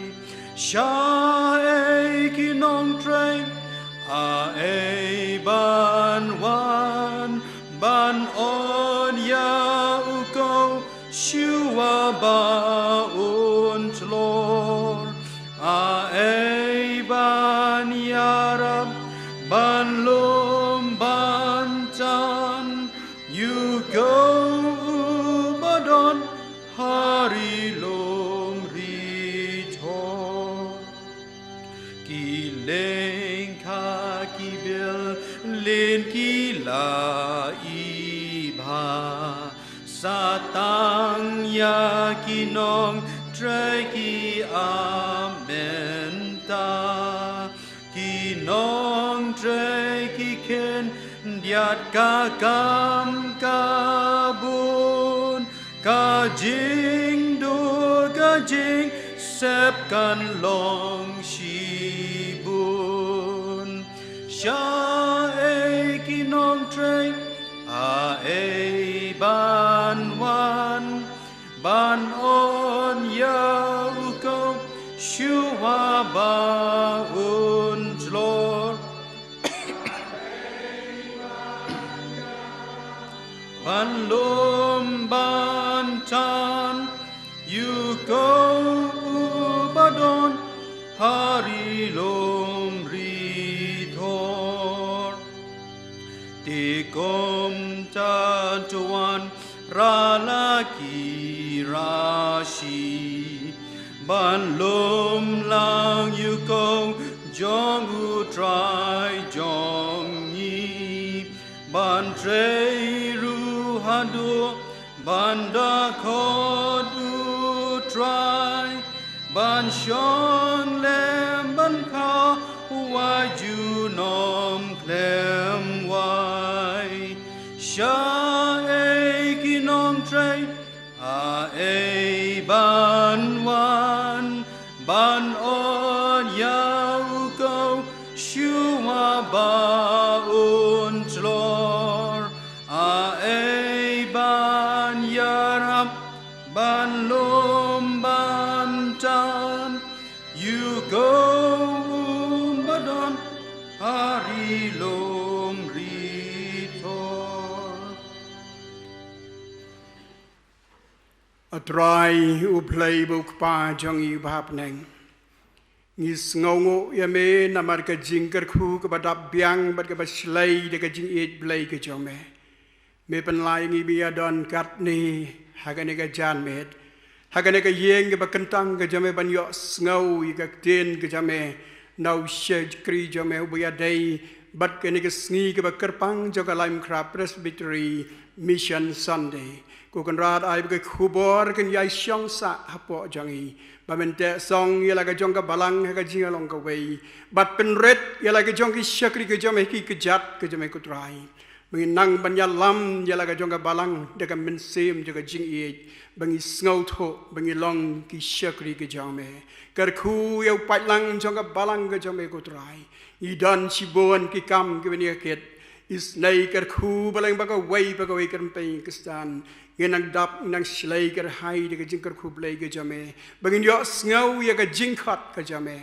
Shaei ki nongtrei, aei ban wan ban ot ïa uko shuwa ba un tlor? Aei ban ïarap ban lum ban tan ïa uko uba don ha ri lum ri thor? Ki lyngkha ki bil lin ki la i bha, sa tang ïa ki nongtrei ki ap mynta. Ki nongtrei ki khyndiat ka kam ka bun, ka jingduh ka jingsep kan long shibun. Shaei ki nongtrei, aei ban wan ban ot ïa uko shuwa ba un tlor? Ban lum ban tan ïa uko uba don ha ri lum ri thor. Te kumta to wan ra la ki ra shi, ban lum lang ïa uko jong U Trai jong ngi, ban trei ruh haduh ban da khot U Trai, ban shong lem ban kha wai junom khlem wai. Shaei ki nongtrei, aei ban wan ban ot ïa uko shuwa ba un tlor? Aei ban ïarap ban lum ban tan ïa uko uba don ha ri lum ri thor? A Trai, U Blei bad U Kpa jong ngi uba ha bneng, ngi sngewnguh ïa me namar ka jingkyrkhu kaba dap biang bad kaba shlei da ka jingïeit Blei ka jong me. Me pynlait ïa ngi ba ïa don katne ha kane ka janmiet, ha kane ka ïing kaba kyntang ka jong me, ban ïohsngew ïa ka ktien ka jong me na u shakri jong me uba ïadei bad kane ka sngi kaba kyrpang jong ka Laitumkhrah Presbytery Mission Sunday. Ko Kynrad, ai ba ka khubor kan ïai shong sah hapoh jong ngi, ba men teh song ïa la ka jong ka balang ha ka jingïalong kawei, bad pynrit ïa la ka jong ki shakri ka jong me ha ki kjat ka jong me, ko Trai. Ba ngi nang ban ïalam ïa la ka jong ka balang da ka mynsiem jong ka jingïeit, ba ngi sngewthuh ba ngi long ki shakri ka jong me. Kyrkhu ïa u paidlang jong ka balang ka jong me ko Trai. Ngi don shibun ki kam kiba ngi ïa kit. Isynei kyrkhu ba leng ba kawei ba kawei kyrpang Khristan. Ngi nang dap ngi nang shlei kyrhai da ka jingkyrkhu Blei ka jong me. Ba ngin ïohsngew ïa ka jingkhot ka jong me.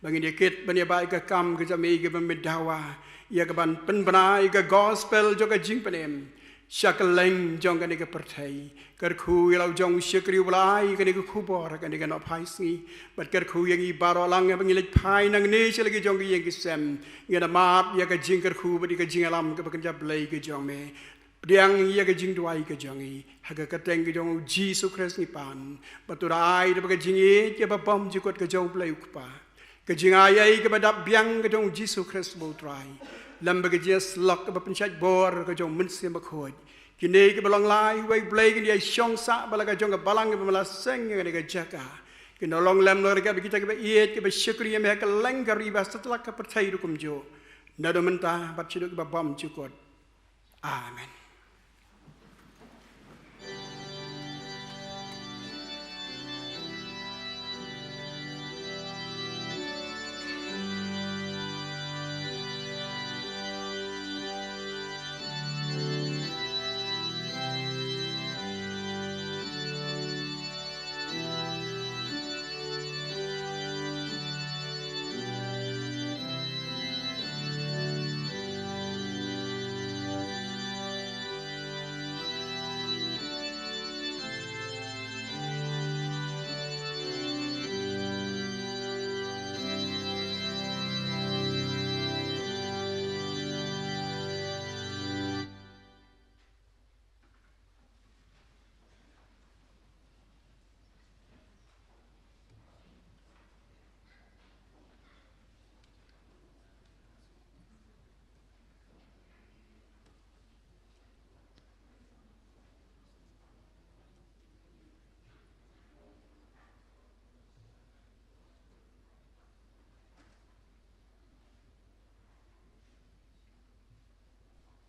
Ba ngin ïa kit ban ïa bai ka kam ka jong me ka ban me dawa ïa ka ban pynbna ïa ka gospel jong ka jingpynim sha kylleng jong kane ka pyrthei. Kyrkhu ïa la u jong u shakri uba la ai kane ka khubor kane ka nohphai sngi. Bad kyrkhu ïa ngi baroh lang ba ngi leit phai nangne sha la ki jong ki ïing ki sem. Ngi da map ïa ka jingkyrkhu bad ïa ka jingïalam kaba kynja Blei ka jong me. Pdiang ïa ka jingduwai ka jong ngi ha ka kyrteng ka jong u Jisu Khrist ngi pan. Bad to da ai da ba ka jingïeit ïa ba bymjukut ka jong u Blei u Kpa. Ka jingai ei kaba dap biang ka jong u Jisu Khrist ba u Trai. Lem ba ka jingïasyllok kaba pynshait bor ka jong u Mynsiem Bakhuid. Kine kiba long lai wei Blei kin ïa shong sah ba la ka jong ka balang kaba me la seng ïa kane ka jaka. Kin da long lem lor kaba kita kiba ïeit kiba shakri ïa me ha kylleng ka ri ba satlak ka pyrthei ruh kumjuh. Naduh mynta bad shaduh kiba bymjukut. Amen.